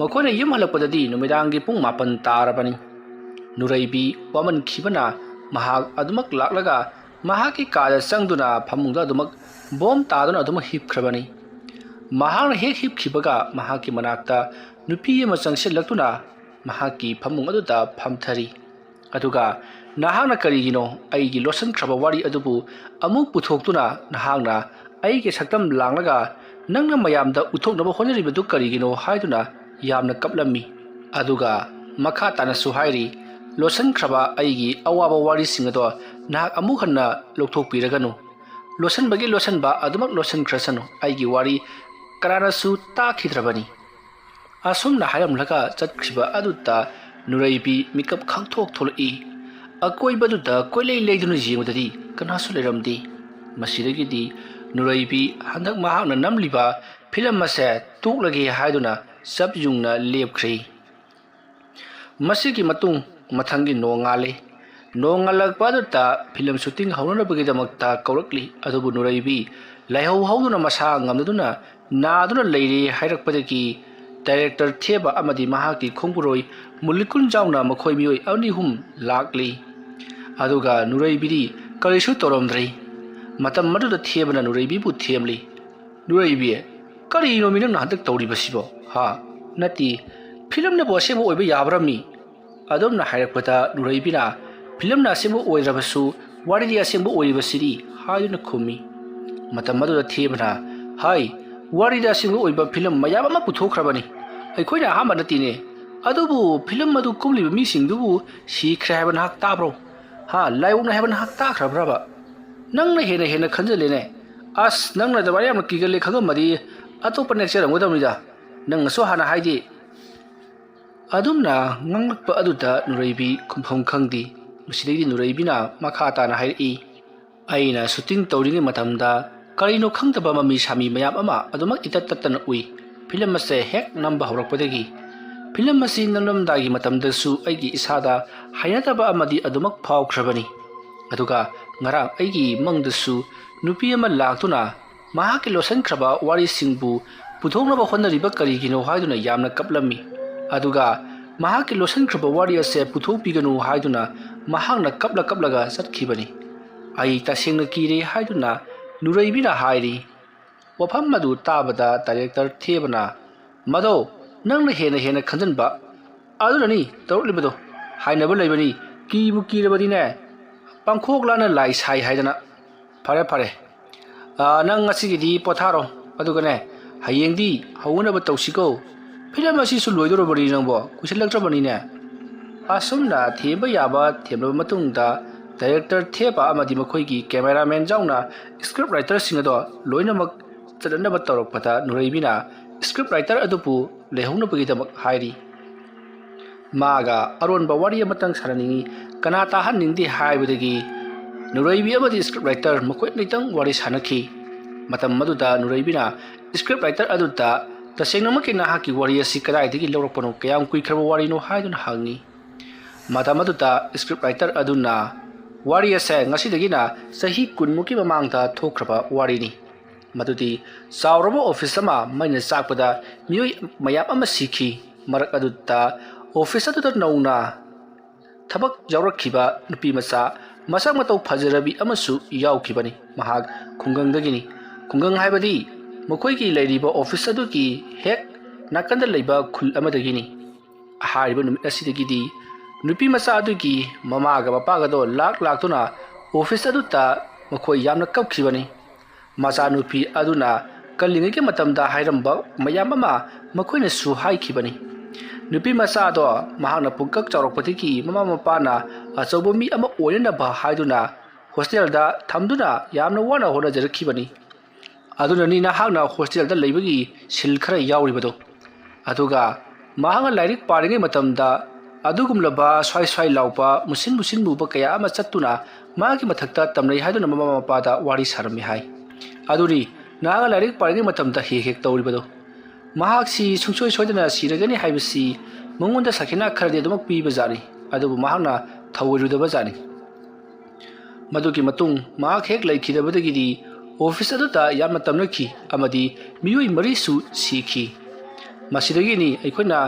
ꯃꯈꯣꯏꯅ ꯌꯨꯝ ꯍꯜꯂꯛꯄꯗꯗꯤ ꯅꯨꯃꯤꯗꯥꯡꯒꯤ ꯄꯨꯡ ꯃꯥꯄꯟ ꯇꯥꯔꯕꯅꯤ꯫ ꯅꯨꯔꯩꯕꯤ ꯋꯥꯃꯟꯈꯤꯕꯅ ꯃꯍꯥꯛ ꯑꯗꯨꯃꯛ ꯂꯥꯛꯂꯒ ꯃꯍꯥꯛꯀꯤ ꯀꯥꯗ ꯆꯪꯗꯨꯅ ꯐꯃꯨꯡꯗ ꯑꯗꯨꯃꯛ ꯕꯣꯝ ꯇꯥꯗꯨꯅ ꯑꯗꯨꯃꯛ ꯍꯤꯞꯈ꯭ꯔꯕꯅꯤ꯫ ꯃꯍꯥꯛꯅ ꯍꯦꯛ ꯍꯤꯞꯈꯤꯕꯒ ꯃꯍꯥꯛꯀꯤ ꯃꯅꯥꯛꯇ ꯅꯨꯄꯤ ꯑꯃ ꯆꯪꯁꯤꯜꯂꯛꯇꯨꯅ ꯃꯍꯥꯛꯀꯤ ꯐꯃꯨꯡ ꯑꯗꯨꯗ ꯐꯝꯊꯔꯤ꯫ ꯑꯗꯨꯒ ꯅꯍꯥꯛꯅ ꯀꯔꯤꯒꯤꯅꯣ ꯑꯩꯒꯤ ꯂꯣꯠꯁꯤꯟꯈ꯭ꯔꯕ ꯋꯥꯔꯤ ꯑꯗꯨꯕꯨ ꯑꯃꯨꯛ ꯄꯨꯊꯣꯛꯇꯨꯅ ꯅꯍꯥꯛꯅ ꯑꯩꯒꯤ ꯁꯛꯇꯝ ꯂꯥꯡꯂꯒ ꯅꯪꯅ ꯃꯌꯥꯝꯗ ꯎꯠꯊꯣꯛꯅꯕ ꯍꯣꯠꯅꯔꯤꯕꯗꯨ ꯀꯔꯤꯒꯤꯅꯣ ꯍꯥꯏꯗꯨꯅ ꯌꯥꯝꯅ ꯀꯞꯂꯝꯃꯤ꯫ ꯑꯗꯨꯒ ꯃꯈꯥ ꯇꯥꯅꯁꯨ ꯍꯥꯏꯔꯤ, "ꯂꯣꯠꯁꯤꯟꯈ꯭ꯔꯕ ꯑꯩꯒꯤ ꯑꯋꯥꯕ ꯋꯥꯔꯤꯁꯤꯡ ꯑꯗꯣ ꯅꯍꯥꯛ ꯑꯃꯨꯛ ꯍꯟꯅ ꯂꯧꯊꯣꯛꯄꯤꯔꯒꯅꯨ꯫ ꯂꯣꯠꯁꯤꯟꯕꯒꯤ ꯂꯣꯠꯁꯤꯟꯕ ꯑꯗꯨꯃꯛ ꯂꯣꯠꯁꯤꯟꯈ꯭ꯔꯁꯅꯨ꯫ ꯑꯩꯒꯤ ꯋꯥꯔꯤ ꯀꯅꯥꯅꯁꯨ ꯇꯥꯈꯤꯗ꯭ꯔꯕꯅꯤ"꯫ ꯑꯁꯨꯝꯅ ꯍꯥꯏꯔꯝꯂꯒ ꯆꯠꯈ꯭ꯔꯤꯕ ꯑꯗꯨꯗ ꯅꯨꯔꯩꯕꯤ ꯃꯤꯀꯞ ꯈꯪꯊꯣꯛ ꯊꯣꯛꯂꯛꯏ꯫ ꯑꯀꯣꯏꯕꯗꯨꯗ ꯀꯣꯏꯂꯩ ꯂꯩꯗꯨꯅ ꯌꯦꯡꯕꯗꯗꯤ ꯀꯅꯥꯁꯨ ꯂꯩꯔꯝꯗꯦ꯫ ꯃꯁꯤꯗꯒꯤꯗꯤ ꯅꯨꯔꯩꯕꯤ ꯍꯟꯗꯛ ꯃꯍꯥꯛꯅ ꯅꯝꯂꯤꯕ ꯐꯤꯂꯝ ꯑꯁꯦ ꯇꯣꯛꯂꯒꯦ ꯍꯥꯏꯗꯨꯅ ꯆꯞ ꯌꯨꯡꯅ ꯂꯦꯞꯈ꯭ꯔꯦ꯫ ꯃꯁꯤꯒꯤ ꯃꯇꯨꯡ ꯃꯊꯪꯒꯤ ꯅꯣꯡꯉꯥꯜꯂꯤ꯫ ꯅꯣꯡꯉꯥꯜꯂꯛꯄ ꯑꯗꯨꯗ ꯐꯤꯂꯝ ꯁꯨꯇꯤꯡ ꯍꯧꯅꯅꯕꯒꯤꯗꯃꯛꯇ ꯀꯧꯔꯛꯂꯤ꯫ ꯑꯗꯨꯕꯨ ꯅꯨꯔꯩꯕꯤ ꯂꯥꯏꯍꯧ ꯍꯧꯗꯨꯅ ꯃꯁꯥ ꯉꯝꯗꯗꯨꯅ ꯅꯥꯗꯨꯅ ꯂꯩꯔꯦ ꯍꯥꯏꯔꯛꯄꯗꯒꯤ ꯗꯥꯏꯔꯦꯛꯇꯔ ꯊꯦꯕ ꯑꯃꯗꯤ ꯃꯍꯥꯛꯀꯤ ꯈꯣꯡꯕꯨꯔꯣꯏ ꯃꯨꯂꯤꯀꯨꯟꯖꯥꯎꯅ ꯃꯈꯣꯏ ꯃꯤꯑꯣꯏ ꯑꯅꯤ ꯑꯍꯨꯝ ꯂꯥꯛꯂꯤ꯫ ꯑꯗꯨꯒ ꯅꯨꯔꯩꯕꯤꯗꯤ ꯀꯔꯤꯁꯨ ꯇꯧꯔꯝꯗ꯭ꯔꯦ꯫ ꯃꯇꯝ ꯑꯗꯨꯗ ꯊꯦꯕꯅ ꯅꯨꯔꯩꯕꯤꯕꯨ ꯊꯦꯝꯂꯤ꯫ "ꯅꯨꯔꯩꯕꯤ, ꯀꯔꯤꯅꯣ ꯃꯤ ꯅꯪꯅ ꯍꯟꯗꯛ ꯇꯧꯔꯤꯕꯁꯤꯕꯣ? ꯍꯥ? ꯅꯠꯇꯦ, ꯐꯤꯂꯝꯅꯕꯨ ꯑꯁꯦꯡꯕ ꯑꯣꯏꯕ ꯌꯥꯕ꯭ꯔꯥ ꯃꯤ?" ꯑꯗꯨꯝꯅ ꯍꯥꯏꯔꯛꯄꯗ ꯅꯨꯔꯩꯕꯤꯅ, "ꯐꯤꯂꯝꯅ ꯑꯁꯦꯡꯕ ꯑꯣꯏꯗ꯭ꯔꯕꯁꯨ ꯋꯥꯔꯤꯗꯤ ꯑꯁꯦꯡꯕ ꯑꯣꯏꯔꯤꯕꯁꯤꯗꯤ" ꯍꯥꯏꯗꯨꯅ ꯈꯨꯝꯃꯤ꯫ ꯃꯇꯝ ꯑꯗꯨꯗ ꯊꯦꯕꯅ, "ꯍꯥꯏ, ꯋꯥꯔꯤꯗ ꯑꯁꯦꯡꯕ ꯑꯣꯏꯕ ꯐꯤꯂꯝ ꯃꯌꯥꯝ ꯑꯃ ꯄꯨꯊꯣꯛꯈ꯭ꯔꯕꯅꯤ꯫ ꯑꯩꯈꯣꯏꯅ ꯑꯍꯥꯟꯕ ꯅꯠꯇꯦꯅꯦ꯫ ꯑꯗꯨꯕꯨ ꯐꯤꯂꯝ ꯑꯗꯨ ꯀꯨꯝꯂꯤꯕ ꯃꯤꯁꯤꯡꯗꯨꯕꯨ ꯁꯤꯈ꯭ꯔꯦ ꯍꯥꯏꯕ ꯅꯍꯥꯛ ꯇꯥꯕ꯭ꯔꯣ? ꯍꯥ, ꯂꯥꯏꯑꯣꯛꯅꯩ ꯍꯥꯏꯕ ꯅꯍꯥꯛ ꯇꯥꯈ꯭ꯔꯕ꯭ꯔꯕ? ꯅꯪꯅ ꯍꯦꯟꯅ ꯍꯦꯟꯅ ꯈꯟꯖꯜꯂꯦꯅꯦ꯫ ꯑꯁ, ꯅꯪꯅ ꯑꯗꯨꯃꯥꯏꯅ ꯌꯥꯝꯅ ꯀꯤꯒꯜꯂꯦ ꯈꯪꯉꯝꯃꯗꯤ ꯑꯇꯣꯞꯄ ꯅꯦꯛꯆꯔꯝꯒꯗꯕꯅꯤꯗ꯫ ꯅꯪꯅꯁꯨ ꯍꯥꯟꯅ ꯍꯥꯏꯗꯦ"꯫ ꯑꯗꯨꯝꯅ ꯉꯥꯡꯂꯛꯄ ꯑꯗꯨꯗ ꯅꯨꯔꯩꯕꯤ ꯈꯨꯝꯐꯝ ꯈꯪꯗꯦ꯫ ꯃꯁꯤꯗꯩꯗꯤ ꯅꯨꯔꯩꯕꯤꯅ ꯃꯈꯥ ꯇꯥꯅ ꯍꯥꯏꯔꯛꯏ, "ꯑꯩꯅ ꯁꯨꯇꯤꯡ ꯇꯧꯔꯤꯉꯩ ꯃꯇꯝꯗ ꯀꯔꯤꯅꯣ ꯈꯪꯗꯕ ꯃꯃꯤ ꯁꯥꯃꯤ ꯃꯌꯥꯝ ꯑꯃ ꯑꯗꯨꯃꯛ ꯏꯇꯠ ꯇꯠꯇꯅ ꯎꯏ꯫ ꯐꯤꯂꯝ ꯑꯁꯦ ꯍꯦꯛ ꯅꯝꯕ ꯍꯧꯔꯛꯄꯗꯒꯤ ꯐꯤꯂꯝ ꯑꯁꯤ ꯅꯝꯂꯝꯗꯥꯏꯒꯤ ꯃꯇꯝꯗꯁꯨ ꯑꯩꯒꯤ ꯏꯁꯥꯗ ꯍꯩꯅꯗꯕ ꯑꯃꯗꯤ ꯑꯗꯨꯃꯛ ꯐꯥꯎꯈ꯭ꯔꯕꯅꯤ꯫ ꯑꯗꯨꯒ ꯉꯔꯥꯡ ꯑꯩꯒꯤ ꯃꯪꯗꯁꯨ ꯅꯨꯄꯤ ꯑꯃ ꯂꯥꯛꯇꯨꯅ ꯃꯍꯥꯛꯀꯤ ꯂꯣꯠꯁꯤꯟꯈ꯭ꯔꯕ ꯋꯥꯔꯤꯁꯤꯡꯕꯨ ꯄꯨꯊꯣꯛꯅꯕ ꯍꯣꯠꯅꯔꯤꯕ ꯀꯔꯤꯒꯤꯅꯣ ꯍꯥꯏꯗꯨꯅ ꯌꯥꯝꯅ ꯀꯞꯂꯝꯃꯤ꯫ ꯑꯗꯨꯒ ꯃꯍꯥꯛꯀꯤ ꯂꯣꯠꯁꯤꯟꯈ꯭ꯔꯕ ꯋꯥꯔꯤ ꯑꯁꯦ ꯄꯨꯊꯣꯛꯄꯤꯒꯅꯨ ꯍꯥꯏꯗꯨꯅ ꯃꯍꯥꯛꯅ ꯀꯞꯂ ꯀꯞꯂꯒ ꯆꯠꯈꯤꯕꯅꯤ꯫ ꯑꯩ ꯇꯁꯦꯡꯅ ꯀꯤꯔꯦ ꯍꯥꯏꯗꯨꯅ ꯅꯨꯔꯩꯕꯤꯅ ꯍꯥꯏꯔꯤ꯫ ꯋꯥꯐꯝ ꯑꯗꯨ ꯇꯥꯕꯗ ꯗꯥꯏꯔꯦꯛꯇꯔ ꯊꯦꯕꯅ, "ꯃꯗꯣ ꯅꯪꯅ ꯍꯦꯟꯅ ꯍꯦꯟꯅ ꯈꯟꯖꯟꯕ ꯑꯗꯨꯅꯅꯤ ꯇꯧꯔꯛꯂꯤꯕꯗꯣ꯫ ꯍꯥꯏꯅꯕ ꯂꯩꯕꯅꯤ, ꯀꯤꯕꯨ ꯀꯤꯔꯕꯗꯤꯅꯦ, ꯄꯥꯡꯈꯣꯛ ꯂꯥꯅ ꯂꯥꯏ ꯁꯥꯏ ꯍꯥꯏꯗꯅ꯫ ꯐꯔꯦ, ꯐꯔꯦ꯫ ꯑꯥ, ꯅꯪ ꯉꯁꯤꯒꯤꯗꯤ ꯄꯣꯊꯥꯔꯣ꯫ ꯑꯗꯨꯒꯅꯦ, ꯍꯌꯦꯡꯗꯤ ꯍꯧꯅꯅꯕ ꯇꯧꯁꯤꯀꯣ꯫ ꯐꯤꯂꯝ ꯑꯁꯤꯁꯨ ꯂꯣꯏꯗꯧꯔꯕꯅꯤ ꯅꯪꯕꯣ, ꯀꯨꯏꯁꯜꯂꯛꯇ꯭ꯔꯕꯅꯤꯅꯦ꯫" ꯑꯁꯨꯝꯅ ꯊꯦꯝꯕ ꯌꯥꯕ ꯊꯦꯝꯂꯕ ꯃꯇꯨꯡꯗ, ꯗꯥꯏꯔꯦꯛꯇꯔ ꯊꯦꯕ ꯑꯃꯗꯤ ꯃꯈꯣꯏꯒꯤ ꯀꯦꯃꯦꯔꯥꯃꯦꯟ ꯌꯥꯎꯅ ꯁ꯭ꯀ꯭ꯔꯤꯞ ꯔꯥꯏꯇꯔꯁꯤꯡ ꯑꯗꯣ ꯂꯣꯏꯅꯃꯛ ꯆꯠꯅꯅꯕ ꯇꯧꯔꯛꯄꯗ, ꯅꯨꯔꯩꯕꯤꯅ ꯁ꯭ꯀ꯭ꯔꯤꯞ ꯔꯥꯏꯇꯔ ꯑꯗꯨꯕꯨ ꯂꯩꯍꯧꯅꯕꯒꯤꯗꯃꯛ ꯍꯥꯏꯔꯤ꯫ ꯃꯥꯒ ꯑꯔꯣꯟꯕ ꯋꯥꯔꯤ ꯑꯃꯇꯪ ꯁꯥꯟꯅꯅꯤꯡꯏ, ꯀꯅꯥ ꯇꯥꯍꯟꯅꯤꯡꯗꯦ ꯍꯥꯏꯕꯗꯒꯤ ꯅꯨꯔꯩꯕꯤ ꯑꯃꯗꯤ ꯁ꯭ꯀ꯭ꯔꯤꯞ ꯔꯥꯏꯇꯔ ꯃꯈꯣꯏ ꯑꯅꯤꯇꯪ ꯋꯥꯔꯤ ꯁꯥꯟꯅꯈꯤ꯫ ꯃꯇꯝ ꯑꯗꯨꯗ ꯅꯨꯔꯩꯕꯤꯅ ꯁ꯭ꯀ꯭ꯔꯤꯞ ꯔꯥꯏꯇꯔ ꯑꯗꯨꯗ, "ꯇꯁꯦꯡꯅꯃꯛꯀꯤ ꯅꯍꯥꯛꯀꯤ ꯋꯥꯔꯤ ꯑꯁꯤ ꯀꯗꯥꯏꯗꯒꯤ ꯂꯧꯔꯛꯄꯅꯣ, ꯀꯌꯥꯝ ꯀꯨꯏꯈ꯭ꯔꯕ ꯋꯥꯔꯤꯅꯣ?" ꯍꯥꯏꯗꯨꯅ ꯍꯪꯉꯤ꯫ ꯃꯇꯝ ꯑꯗꯨꯗ ꯁ꯭ꯀ꯭ꯔꯤꯞ ꯔꯥꯏꯇꯔ ꯑꯗꯨꯅ, "ꯋꯥꯔꯤ ꯑꯁꯦ ꯉꯁꯤꯗꯒꯤꯅ ꯆꯍꯤ ꯀꯨꯟꯃꯨꯛꯀꯤ ꯃꯃꯥꯡꯗ ꯊꯣꯛꯈ꯭ꯔꯕ ꯋꯥꯔꯤꯅꯤ꯫ ꯃꯗꯨꯗꯤ ꯆꯥꯎꯔꯕ ꯑꯣꯐꯤꯁ ꯑꯃ ꯃꯩꯅ ꯆꯥꯛꯄꯗ ꯃꯤꯑꯣꯏ ꯃꯌꯥꯝ ꯑꯃ ꯁꯤꯈꯤ꯫ ꯃꯔꯛ ꯑꯗꯨꯗ ꯑꯣꯐꯤꯁ ꯑꯗꯨꯗ ꯅꯧꯅ ꯊꯕꯛ ꯌꯥꯎꯔꯛꯈꯤꯕ ꯅꯨꯄꯤ ꯃꯆꯥ ꯃꯁꯛ ꯃꯇꯧ ꯐꯖꯔꯕꯤ ꯑꯃꯁꯨ ꯌꯥꯎꯈꯤꯕꯅꯤ꯫ ꯃꯍꯥꯛ ꯈꯨꯡꯒꯪꯗꯒꯤꯅꯤ꯫ ꯈꯨꯡꯒꯪ ꯍꯥꯏꯕꯗꯤ ꯃꯈꯣꯏꯒꯤ ꯂꯩꯔꯤꯕ ꯑꯣꯐꯤꯁ ꯑꯗꯨꯒꯤ ꯍꯦꯛ ꯅꯥꯀꯟꯗ ꯂꯩꯕ ꯈꯨꯜ ꯑꯃꯗꯒꯤꯅꯤ꯫ ꯍꯥꯏꯔꯤꯕ ꯅꯨꯃꯤꯠ ꯑꯁꯤꯗꯒꯤꯗꯤ ꯅꯨꯄꯤ ꯃꯆꯥ ꯑꯗꯨꯒꯤ ꯃꯃꯥꯒ ꯃꯄꯥꯒꯗꯣ ꯂꯥꯛ ꯂꯥꯛꯇꯨꯅ ꯑꯣꯐꯤꯁ ꯑꯗꯨꯗ ꯃꯈꯣꯏ ꯌꯥꯝꯅ ꯀꯞꯈꯤꯕꯅꯤ꯫ ꯃꯆꯥꯅꯨꯄꯤ ꯑꯗꯨꯅ ꯀꯜꯂꯤꯉꯩꯒꯤ ꯃꯇꯝꯗ ꯍꯥꯏꯔꯝꯕ ꯃꯌꯥꯝ ꯑꯃ ꯃꯈꯣꯏꯅꯁꯨ ꯍꯥꯏꯈꯤꯕꯅꯤ꯫ ꯅꯨꯄꯤ ꯃꯆꯥ ꯑꯗꯣ ꯃꯍꯥꯛꯅ ꯄꯨꯡꯀꯛ ꯆꯥꯎꯔꯛꯄꯗꯒꯤ ꯃꯃꯥ ꯃꯄꯥꯅ ꯑꯆꯧꯕ ꯃꯤ ꯑꯃ ꯑꯣꯏꯅꯅꯕ ꯍꯥꯏꯗꯨꯅ ꯍꯣꯁꯇꯦꯜꯗ ꯊꯝꯗꯨꯅ ꯌꯥꯝꯅ ꯋꯥꯅ ꯍꯣꯠꯅꯖꯔꯛꯈꯤꯕꯅꯤ꯫ ꯑꯗꯨꯅꯅꯤ ꯅꯍꯥꯛꯅ ꯍꯣꯁꯇꯦꯜꯗ ꯂꯩꯕꯒꯤ ꯁꯤꯜ ꯈꯔ ꯌꯥꯎꯔꯤꯕꯗꯣ꯫ ꯑꯗꯨꯒ ꯃꯍꯥꯛꯅ ꯂꯥꯏꯔꯤꯛ ꯄꯥꯔꯤꯉꯩ ꯃꯇꯝꯗ ꯑꯗꯨꯒꯨꯝꯂꯕ ꯁ꯭ꯋꯥꯏ ꯁ꯭ꯋꯥꯏ ꯂꯥꯎꯕ, ꯃꯨꯁꯤꯟ ꯃꯨꯁꯤꯟ ꯃꯨꯕ ꯀꯌꯥ ꯑꯃ ꯆꯠꯇꯨꯅ ꯃꯥꯒꯤ ꯃꯊꯛꯇ ꯇꯝꯅꯩ ꯍꯥꯏꯗꯨꯅ ꯃꯃꯥ ꯃꯄꯥꯗ ꯋꯥꯔꯤ ꯁꯥꯔꯝꯃꯤ ꯍꯥꯏ꯫ ꯑꯗꯨꯅꯤ ꯅꯍꯥꯛꯅ ꯂꯥꯏꯔꯤꯛ ꯄꯥꯔꯤꯉꯩ ꯃꯇꯝꯗ ꯍꯦꯛ ꯍꯦꯛ ꯇꯧꯔꯤꯕꯗꯣ꯫ ꯃꯍꯥꯛꯁꯤ ꯁꯨꯡꯁꯣꯏ ꯁꯣꯏꯗꯅ ꯁꯤꯔꯒꯅꯤ ꯍꯥꯏꯕꯁꯤ ꯃꯉꯣꯟꯗ ꯁꯥꯈꯤꯅꯥ ꯈꯔꯗꯤ ꯑꯗꯨꯃꯛ ꯄꯤꯕꯖꯥꯠꯅꯤ꯫ ꯑꯗꯨꯕꯨ ꯃꯍꯥꯛꯅ ꯊꯧꯑꯣꯏꯔꯨꯗꯕꯖꯥꯠꯅꯤ꯫ ꯃꯗꯨꯒꯤ ꯃꯇꯨꯡ ꯃꯍꯥꯛ ꯍꯦꯛ ꯂꯩꯈꯤꯗꯕꯗꯒꯤꯗꯤ ꯑꯣꯐꯤꯁ ꯑꯗꯨꯗ ꯌꯥꯝꯅ ꯇꯝꯅꯈꯤ ꯑꯃꯗꯤ ꯃꯤꯑꯣꯏ ꯃꯔꯤꯁꯨ ꯁꯤꯈꯤ꯫ ꯃꯁꯤꯗꯒꯤꯅꯤ ꯑꯩꯈꯣꯏꯅ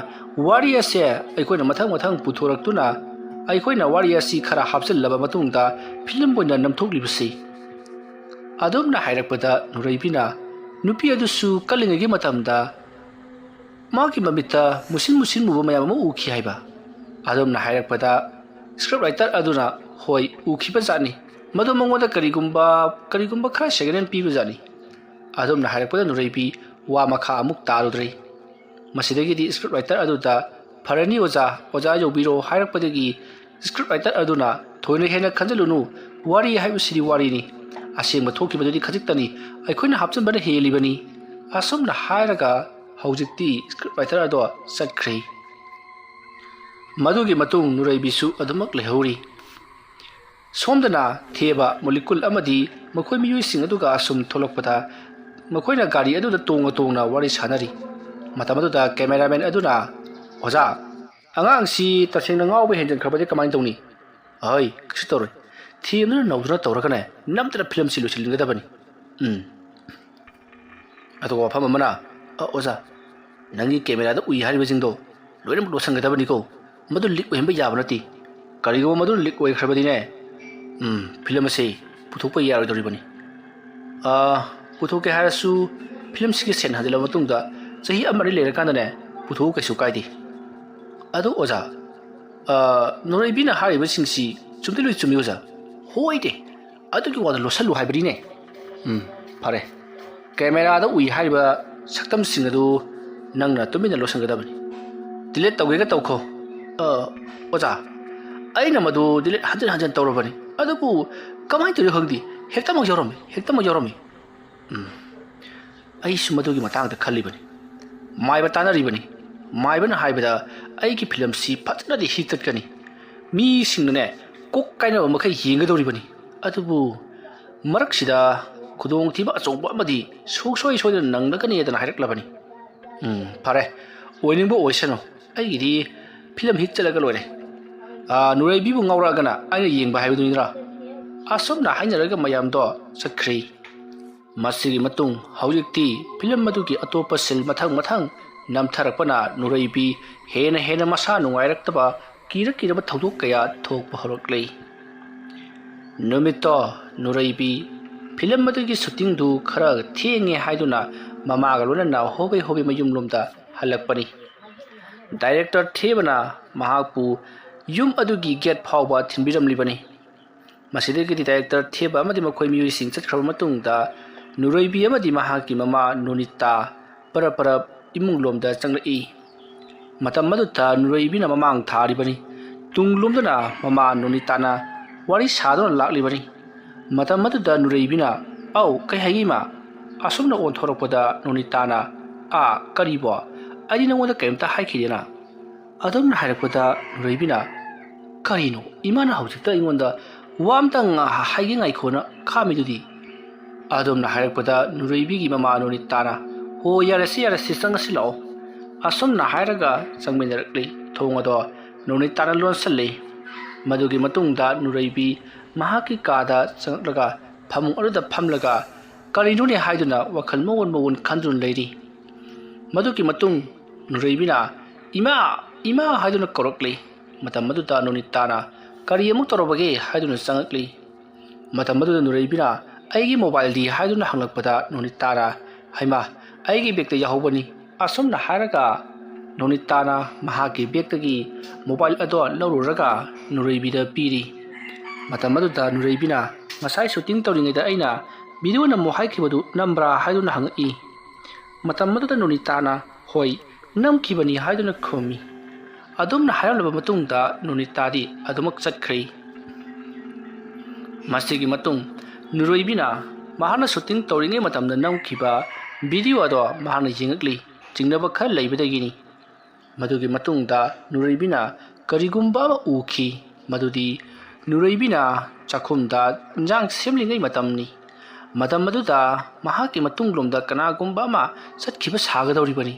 ꯋꯥꯔꯤ ꯑꯁꯦ ꯑꯩꯈꯣꯏꯅ ꯃꯊꯪ ꯃꯊꯪ ꯄꯨꯊꯣꯔꯛꯇꯨꯅ ꯑꯩꯈꯣꯏꯅ ꯋꯥꯔꯤ ꯑꯁꯤ ꯈꯔ ꯍꯥꯞꯆꯤꯜꯂꯕ ꯃꯇꯨꯡꯗ ꯐꯤꯂꯝ ꯑꯣꯏꯅ ꯅꯝꯊꯣꯛꯂꯤꯕꯁꯤ꯫ ꯑꯗꯨꯝꯅ ꯍꯥꯏꯔꯛꯄꯗ ꯅꯨꯔꯩꯕꯤꯅ ꯅꯨꯄꯤ ꯑꯗꯨꯁꯨ ꯀꯜꯂꯤꯉꯩꯒꯤ ꯃꯇꯝꯗ ꯃꯥꯒꯤ ꯃꯃꯤꯠꯇ ꯃꯨꯁꯤꯟ ꯃꯨꯁꯤꯟ ꯃꯨꯕ ꯃꯌꯥꯝ ꯑꯃ ꯎꯈꯤ ꯍꯥꯏꯕ꯫ ꯑꯗꯨꯝꯅ ꯍꯥꯏꯔꯛꯄꯗ ꯁ꯭ꯀ꯭ꯔꯤꯞ ꯔꯥꯏꯇꯔ ꯑꯗꯨꯅ ꯍꯣꯏ ꯎꯈꯤꯕ ꯖꯥꯠꯅꯤ꯫ ꯃꯗꯨ ꯃꯉꯣꯟꯗ ꯀꯔꯤꯒꯨꯝꯕ ꯀꯔꯤꯒꯨꯝꯕ ꯈꯔ ꯁꯦꯀꯦꯟ ꯍꯦꯟ ꯄꯤꯕ ꯖꯥꯠꯅꯤ꯫ ꯑꯗꯨꯝꯅ ꯍꯥꯏꯔꯛꯄꯗ ꯅꯨꯔꯩꯕꯤ ꯋꯥ ꯃꯈꯥ ꯑꯃꯨꯛ ꯇꯥꯔꯨꯗ꯭ꯔꯦ꯫ ꯃꯁꯤꯗꯒꯤꯗꯤ ꯁ꯭ꯀ꯭ꯔꯤꯞ ꯔꯥꯏꯇꯔ ꯑꯗꯨꯗ "ꯐꯔꯅꯤ ꯑꯣꯖꯥ, ꯑꯣꯖꯥ ꯌꯧꯕꯤꯔꯣ" ꯍꯥꯏꯔꯛꯄꯗꯒꯤ ꯁ꯭ꯀ꯭ꯔꯤꯞ ꯔꯥꯏꯇꯔ ꯑꯗꯨꯅ "ꯊꯣꯏꯅ ꯍꯦꯟꯅ ꯈꯟꯖꯤꯜꯂꯨꯅꯨ, ꯋꯥꯔꯤ ꯍꯥꯏꯕꯁꯤꯗꯤ ꯋꯥꯔꯤꯅꯤ, ꯑꯁꯦꯡꯕ ꯊꯣꯛꯈꯤꯕꯗꯨꯗꯤ ꯈꯖꯤꯛꯇꯅꯤ, ꯑꯩꯈꯣꯏꯅ ꯍꯥꯞꯆꯤꯟꯕꯅ ꯍꯦꯜꯂꯤꯕꯅꯤ" ꯑꯁꯨꯝꯅ ꯍꯥꯏꯔꯒ ꯍꯧꯖꯤꯛꯇꯤ ꯁ꯭ꯀ꯭ꯔꯤꯞ ꯔꯥꯏꯇꯔ ꯑꯗꯣ ꯆꯠꯈ꯭ꯔꯦ꯫ ꯃꯗꯨꯒꯤ ꯃꯇꯨꯡ ꯅꯨꯔꯩꯕꯤꯁꯨ ꯑꯗꯨꯃꯛ ꯂꯩꯍꯧꯔꯤ꯫ ꯁꯣꯝꯗꯅ ꯊꯦꯕ, ꯃꯣꯂꯤꯀꯨꯜ ꯑꯃꯗꯤ ꯃꯈꯣꯏ ꯃꯤꯑꯣꯏꯁꯤꯡ ꯑꯗꯨꯒ ꯑꯁꯨꯝ ꯊꯣꯛꯂꯛꯄꯗ ꯃꯈꯣꯏꯅ ꯒꯥꯔꯤ ꯑꯗꯨꯗ ꯇꯣꯡꯉ ꯇꯣꯡꯅ ꯋꯥꯔꯤ ꯁꯥꯅꯔꯤ꯫ ꯃꯇꯝ ꯑꯗꯨꯗ ꯀꯦꯃꯦꯔꯥꯃꯦꯟ ꯑꯗꯨꯅ, "ꯑꯣꯖꯥ, ꯑꯉꯥꯡꯁꯤ ꯇꯁꯦꯡꯅ ꯉꯥꯎꯕ ꯍꯦꯟꯖꯤꯟꯈ꯭ꯔꯕꯗꯤ ꯀꯃꯥꯏꯅ ꯇꯧꯅꯤ?" "ꯑꯍꯣꯏ, ꯀꯩꯁꯨ ꯇꯧꯔꯣꯏ꯫ ꯊꯦꯝꯗꯨꯅ ꯅꯧꯗꯨꯅ ꯇꯧꯔꯒꯅꯦ, ꯅꯝꯗꯅ ꯐꯤꯂꯝꯁꯤ ꯂꯣꯏꯁꯤꯟꯒꯗꯕꯅꯤ"꯫ ꯎꯝ꯫ ꯑꯗꯨꯒ ꯋꯥꯐꯝ ꯑꯃꯅ, "ꯑ, ꯑꯣꯖꯥ, ꯅꯪꯒꯤ ꯀꯦꯃꯦꯔꯥꯗ ꯎꯏ ꯍꯥꯏꯔꯤꯕꯁꯤꯡꯗꯣ ꯂꯣꯏꯅꯃꯛ ꯂꯣꯠꯁꯤꯟꯒꯗꯕꯅꯤꯀꯣ꯫ ꯃꯗꯨ ꯂꯤꯛ ꯑꯣꯏꯍꯟꯕ ꯌꯥꯕ ꯅꯠꯇꯦ꯫ ꯀꯔꯤꯒꯨꯝꯕ ꯃꯗꯨ ꯂꯤꯛ ꯑꯣꯏꯈ꯭ꯔꯕꯗꯤꯅꯦ, ꯎꯝ, ꯐꯤꯂꯝ ꯑꯁꯤ ꯄꯨꯊꯣꯛꯄ ꯌꯥꯔꯣꯏꯗꯧꯔꯤꯕꯅꯤ꯫ ꯑ, ꯄꯨꯊꯣꯛꯀꯦ ꯍꯥꯏꯔꯁꯨ ꯐꯤꯂꯝꯁꯤꯒꯤ ꯁꯦꯟ ꯍꯟꯖꯤꯜꯂꯕ ꯃꯇꯨꯡꯗ ꯆꯍꯤ ꯑꯃ ꯑꯅꯤ ꯂꯩꯔꯀꯥꯟꯗꯅꯦ ꯄꯨꯊꯣꯛꯎ, ꯀꯩꯁꯨ ꯀꯥꯏꯗꯦ"꯫ "ꯑꯗꯨ ꯑꯣꯖꯥ, ꯑ, ꯅꯣꯔꯩꯕꯤꯅ ꯍꯥꯏꯔꯤꯕꯁꯤꯡꯁꯤ ꯆꯨꯝꯗꯤ ꯂꯣꯏ ꯆꯨꯝꯃꯤ ꯑꯣꯖꯥ"꯫ "ꯍꯣꯏꯅꯦ, ꯑꯗꯨꯒꯤ ꯋꯥꯗꯣ ꯂꯣꯠꯁꯜꯂꯨ ꯍꯥꯏꯕꯅꯤꯅꯦ"꯫ "ꯎꯝ, ꯐꯔꯦ꯫ ꯀꯦꯃꯦꯔꯥꯗ ꯎꯏ ꯍꯥꯏꯔꯤꯕ ꯁꯛꯇꯝꯁꯤꯡ ꯑꯗꯨ ꯅꯪꯅ ꯇꯨꯃꯤꯟꯅ ꯂꯣꯠꯁꯤꯟꯒꯗꯕꯅꯤ꯫ ꯗꯤꯂꯤꯠ ꯇꯧꯒꯦꯒ ꯇꯧꯈꯣ"꯫ "ꯑ, ꯑꯣꯖꯥ, ꯑꯩꯅ ꯃꯗꯨ ꯗꯤꯂꯤꯠ ꯍꯟꯖꯤꯟ ꯍꯟꯖꯤꯟ ꯇꯧꯔꯕꯅꯤ, ꯑꯗꯨꯕꯨ ꯀꯃꯥꯏꯅ ꯇꯧꯔꯤꯅꯣ ꯈꯪꯗꯦ, ꯍꯦꯛꯇꯃꯛ ꯌꯥꯎꯔꯝꯃꯤ, ꯍꯦꯛꯇꯃꯛ ꯌꯥꯎꯔꯝꯃꯤ"꯫ "ꯎꯝ, ꯑꯩꯁꯨ ꯃꯗꯨꯒꯤ ꯃꯇꯥꯡꯗ ꯈꯜꯂꯤꯕꯅꯤ꯫ ꯃꯥꯏꯕ ꯇꯥꯟꯅꯔꯤꯕꯅꯤ꯫ ꯃꯥꯏꯕꯅ ꯍꯥꯏꯕꯗ ꯑꯩꯒꯤ ꯐꯤꯂꯝꯁꯤ ꯐꯖꯅꯗꯤ ꯍꯤꯠ ꯆꯠꯀꯅꯤ꯫ ꯃꯤꯁꯤꯡꯅꯅꯦ ꯀꯣꯛ ꯀꯥꯏꯅꯕ ꯃꯈꯩ ꯌꯦꯡꯒꯗꯧꯔꯤꯕꯅꯤ꯫ ꯑꯗꯨꯕꯨ ꯃꯔꯛꯁꯤꯗ ꯈꯨꯗꯣꯡꯊꯤꯕ ꯑꯆꯧꯕ ꯑꯃꯗꯤ ꯁꯨꯡꯁꯣꯏ ꯁꯣꯏꯗꯅ ꯅꯪꯂꯒꯅꯤꯗꯅ ꯍꯥꯏꯔꯛꯂꯕꯅꯤ"꯫ ꯎꯝ, ꯐꯔꯦ, ꯑꯣꯏꯅꯤꯡꯕ ꯑꯣꯏꯁꯅꯨ, ꯑꯩꯒꯤꯗꯤ ꯐꯤꯂꯝ ꯍꯤꯠ ꯆꯠꯂꯒ ꯂꯣꯏꯔꯦ꯫ ꯑꯥ, ꯅꯨꯔꯩꯕꯤꯕꯨ ꯉꯥꯎꯔꯛꯑꯒꯅ ꯑꯩꯅ ꯌꯦꯡꯕ ꯍꯥꯏꯕꯗꯨꯅꯤꯗ꯭ꯔꯥ?" ꯑꯁꯨꯝꯅ ꯍꯥꯏꯅꯔꯒ ꯃꯌꯥꯝꯗꯣ ꯆꯠꯈ꯭ꯔꯦ꯫ ꯃꯁꯤꯒꯤ ꯃꯇꯨꯡ ꯍꯧꯖꯤꯛꯇꯤ ꯐꯤꯂꯝ ꯑꯗꯨꯒꯤ ꯑꯇꯣꯞꯄ ꯁꯤꯟ ꯃꯊꯪ ꯃꯊꯪ ꯅꯝꯊꯔꯛꯄꯅ ꯅꯨꯔꯩꯕꯤ ꯍꯦꯟꯅ ꯍꯦꯟꯅ ꯃꯁꯥ ꯅꯨꯡꯉꯥꯏꯔꯛꯇꯕ, ꯀꯤꯔ ꯀꯤꯔꯕ ꯊꯧꯗꯣꯛ ꯀꯌꯥ ꯊꯣꯛꯄ ꯍꯧꯔꯛꯂꯤ꯫ ꯅꯨꯃꯤꯠꯇꯣ ꯅꯨꯔꯩꯕꯤ ꯐꯤꯂꯝ ꯑꯗꯨꯒꯤ ꯁꯨꯇꯤꯡꯗꯨ ꯈꯔ ꯊꯦꯡꯉꯦ ꯍꯥꯏꯗꯨꯅ ꯃꯃꯥꯒ ꯂꯣꯏꯅꯅ ꯍꯣꯕꯦ ꯍꯣꯕꯦ ꯃꯌꯨꯝꯂꯣꯝꯗ ꯍꯜꯂꯛꯄꯅꯤ꯫ ꯗꯥꯏꯔꯦꯛꯇꯔ ꯊꯦꯕꯅ ꯃꯍꯥꯛꯄꯨ ꯌꯨꯝ ꯑꯗꯨꯒꯤ ꯒꯦꯠ ꯐꯥꯎꯕ ꯊꯤꯟꯕꯤꯔꯝꯂꯤꯕꯅꯤ꯫ ꯃꯁꯤꯗꯒꯤꯗꯤ ꯗꯥꯏꯔꯦꯛꯇꯔ ꯊꯦꯕ ꯑꯃꯗꯤ ꯃꯈꯣꯏ ꯃꯤꯑꯣꯏꯁꯤꯡ ꯆꯠꯈ꯭ꯔꯕ ꯃꯇꯨꯡꯗ ꯅꯨꯔꯩꯕꯤ ꯑꯃꯗꯤ ꯃꯍꯥꯛꯀꯤ ꯃꯃꯥ ꯅꯣꯅꯤꯇꯥ ꯄꯔꯞ ꯄꯔꯞ ꯏꯃꯨꯡꯂꯣꯝꯗ ꯆꯪꯂꯛꯏ꯫ ꯃꯇꯝ ꯑꯗꯨꯗ ꯅꯨꯔꯩꯕꯤꯅ ꯃꯃꯥꯡ ꯊꯥꯔꯤꯕꯅꯤ꯫ ꯇꯨꯡꯂꯣꯝꯗꯅ ꯃꯃꯥ ꯅꯣꯅꯤꯇꯥꯅ ꯋꯥꯔꯤ ꯁꯥꯗꯨꯅ ꯂꯥꯛꯂꯤꯕꯅꯤ꯫ ꯃꯇꯝ ꯑꯗꯨꯗ ꯅꯨꯔꯩꯕꯤꯅ, "ꯑꯧ, ꯀꯩ ꯍꯥꯏꯒꯦ, ꯏꯃꯥ?" ꯑꯁꯨꯝꯅ ꯑꯣꯟꯊꯣꯔꯛꯄꯗ ꯅꯣꯅꯤꯇꯥꯅ, "ꯑꯥ, ꯀꯔꯤꯕꯣ? ꯑꯩꯗꯤ ꯅꯉꯣꯟꯗ ꯀꯔꯤꯝꯇ ꯍꯥꯏꯈꯤꯗꯦꯅ?" ꯑꯗꯨꯝꯅ ꯍꯥꯏꯔꯛꯄꯗ ꯅꯨꯔꯩꯕꯤꯅ, "ꯀꯔꯤꯅꯣ? ꯏꯃꯥꯅ ꯍꯧꯖꯤꯛꯇ ꯑꯩꯉꯣꯟꯗ ꯋꯥ ꯑꯝꯇꯪ ꯍꯥꯏꯒꯦ ꯉꯥꯏꯈꯣꯅ ꯈꯥꯝꯃꯤꯗꯨꯗꯤ?" ꯑꯗꯨꯝꯅ ꯍꯥꯏꯔꯛꯄꯗ ꯅꯨꯔꯩꯕꯤꯒꯤ ꯃꯃꯥ ꯅꯣꯅꯤꯇꯥꯅ, "ꯍꯣ, ꯌꯥꯔꯦꯁꯦ, ꯌꯥꯔꯦꯁꯦ, ꯆꯪꯉꯁꯤ ꯂꯥꯛꯑꯣ꯫" ꯑꯁꯨꯝꯅ ꯍꯥꯏꯔꯒ ꯆꯪꯃꯤꯟꯅꯔꯛꯂꯤ꯫ ꯊꯣꯡ ꯑꯗꯣ ꯅꯣꯅꯤꯇꯥꯅ ꯂꯣꯟꯁꯤꯜꯂꯤ꯫ ꯃꯗꯨꯒꯤ ꯃꯇꯨꯡꯗ ꯅꯨꯔꯩꯕꯤ ꯃꯍꯥꯛꯀꯤ ꯀꯥꯗ ꯆꯪꯂꯛꯂꯒ ꯐꯃꯨꯡ ꯑꯗꯨꯗ ꯐꯝꯂꯒ ꯀꯔꯤꯅꯣꯅꯦ ꯍꯥꯏꯗꯨꯅ ꯋꯥꯈꯜ ꯃꯑꯣꯟ ꯃꯑꯣꯟ ꯈꯟꯗꯨꯅ ꯂꯩꯔꯤ꯫ ꯃꯗꯨꯒꯤ ꯃꯇꯨꯡ ꯅꯨꯔꯩꯕꯤꯅ, "ꯏꯃꯥ, ꯏꯃꯥ" ꯍꯥꯏꯗꯨꯅ ꯀꯧꯔꯛꯂꯤ꯫ ꯃꯇꯝ ꯑꯗꯨꯗ ꯅꯣꯅꯤꯇꯥꯅ, "ꯀꯔꯤ ꯑꯃꯨꯛ ꯇꯧꯔꯕꯒꯦ?" ꯍꯥꯏꯗꯨꯅ ꯆꯪꯉꯛꯂꯤ꯫ ꯃꯇꯝ ꯑꯗꯨꯗ ꯅꯨꯔꯩꯕꯤꯅ, "ꯑꯩꯒꯤ ꯃꯣꯕꯥꯏꯜꯗꯤ?" ꯍꯥꯏꯗꯨꯅ ꯍꯪꯂꯛꯄꯗ ꯅꯣꯅꯤꯇꯥꯅ, "ꯍꯩꯃꯥ, ꯑꯩꯒꯤ ꯕꯦꯛꯇ ꯌꯥꯎꯍꯧꯕꯅꯤ꯫" ꯑꯁꯨꯝꯅ ꯍꯥꯏꯔꯒ ꯅꯣꯅꯤꯇꯥꯅ ꯃꯍꯥꯛꯀꯤ ꯕꯦꯛꯇꯒꯤ ꯃꯣꯕꯥꯏꯜ ꯑꯗꯣ ꯂꯧꯔꯨꯔꯒ ꯅꯨꯔꯩꯕꯤꯗ ꯄꯤꯔꯤ꯫ ꯃꯇꯝ ꯑꯗꯨꯗ ꯅꯨꯔꯩꯕꯤꯅ, "ꯉꯁꯥꯏ ꯁꯨꯇꯤꯡ ꯇꯧꯔꯤꯉꯩꯗ ꯑꯩꯅ ꯚꯤꯗꯤꯑꯣ ꯅꯝꯃꯣ ꯍꯥꯏꯈꯤꯕꯗꯨ ꯅꯝꯕ꯭ꯔꯥ?" ꯍꯥꯏꯗꯨꯅ ꯍꯪꯉꯛꯏ꯫ ꯃꯇꯝ ꯑꯗꯨꯗ ꯅꯣꯅꯤꯇꯥꯅ, "ꯍꯣꯏ, ꯅꯝꯈꯤꯕꯅꯤ" ꯍꯥꯏꯗꯨꯅ ꯈꯨꯝꯃꯤ꯫ ꯑꯗꯨꯝꯅ ꯍꯥꯏꯔꯝꯂꯕ ꯃꯇꯨꯡꯗ ꯅꯣꯅꯤꯇꯥꯗꯤ ꯑꯗꯨꯃꯛ ꯆꯠꯈ꯭ꯔꯦ꯫ ꯃꯁꯤꯒꯤ ꯃꯇꯨꯡ ꯅꯨꯔꯩꯕꯤꯅ ꯃꯍꯥꯛꯅ ꯁꯨꯇꯤꯡ ꯇꯧꯔꯤꯉꯩ ꯃꯇꯝꯗ ꯅꯝꯈꯤꯕ ꯚꯤꯗꯤꯑꯣ ꯑꯗꯣ ꯃꯍꯥꯛꯅ ꯌꯦꯡꯉꯛꯂꯤ꯫ ꯆꯤꯡꯅꯕ ꯈꯔ ꯂꯩꯕꯗꯒꯤꯅꯤ꯫ ꯃꯗꯨꯒꯤ ꯃꯇꯨꯡꯗ ꯅꯨꯔꯩꯕꯤꯅ ꯀꯔꯤꯒꯨꯝꯕ ꯑꯃ ꯎꯈꯤ, ꯃꯗꯨꯗꯤ ꯅꯨꯔꯩꯕꯤꯅ ꯆꯥꯛꯈꯨꯝꯗ ꯏꯟꯖꯥꯡ ꯁꯦꯝꯂꯤꯉꯩ ꯃꯇꯝꯅꯤ꯫ ꯃꯇꯝ ꯑꯗꯨꯗ ꯃꯍꯥꯛꯀꯤ ꯃꯇꯨꯡꯂꯣꯝꯗ ꯀꯅꯥꯒꯨꯝꯕ ꯑꯃ ꯆꯠꯈꯤꯕ ꯁꯥꯒꯗꯧꯔꯤꯕꯅꯤ꯫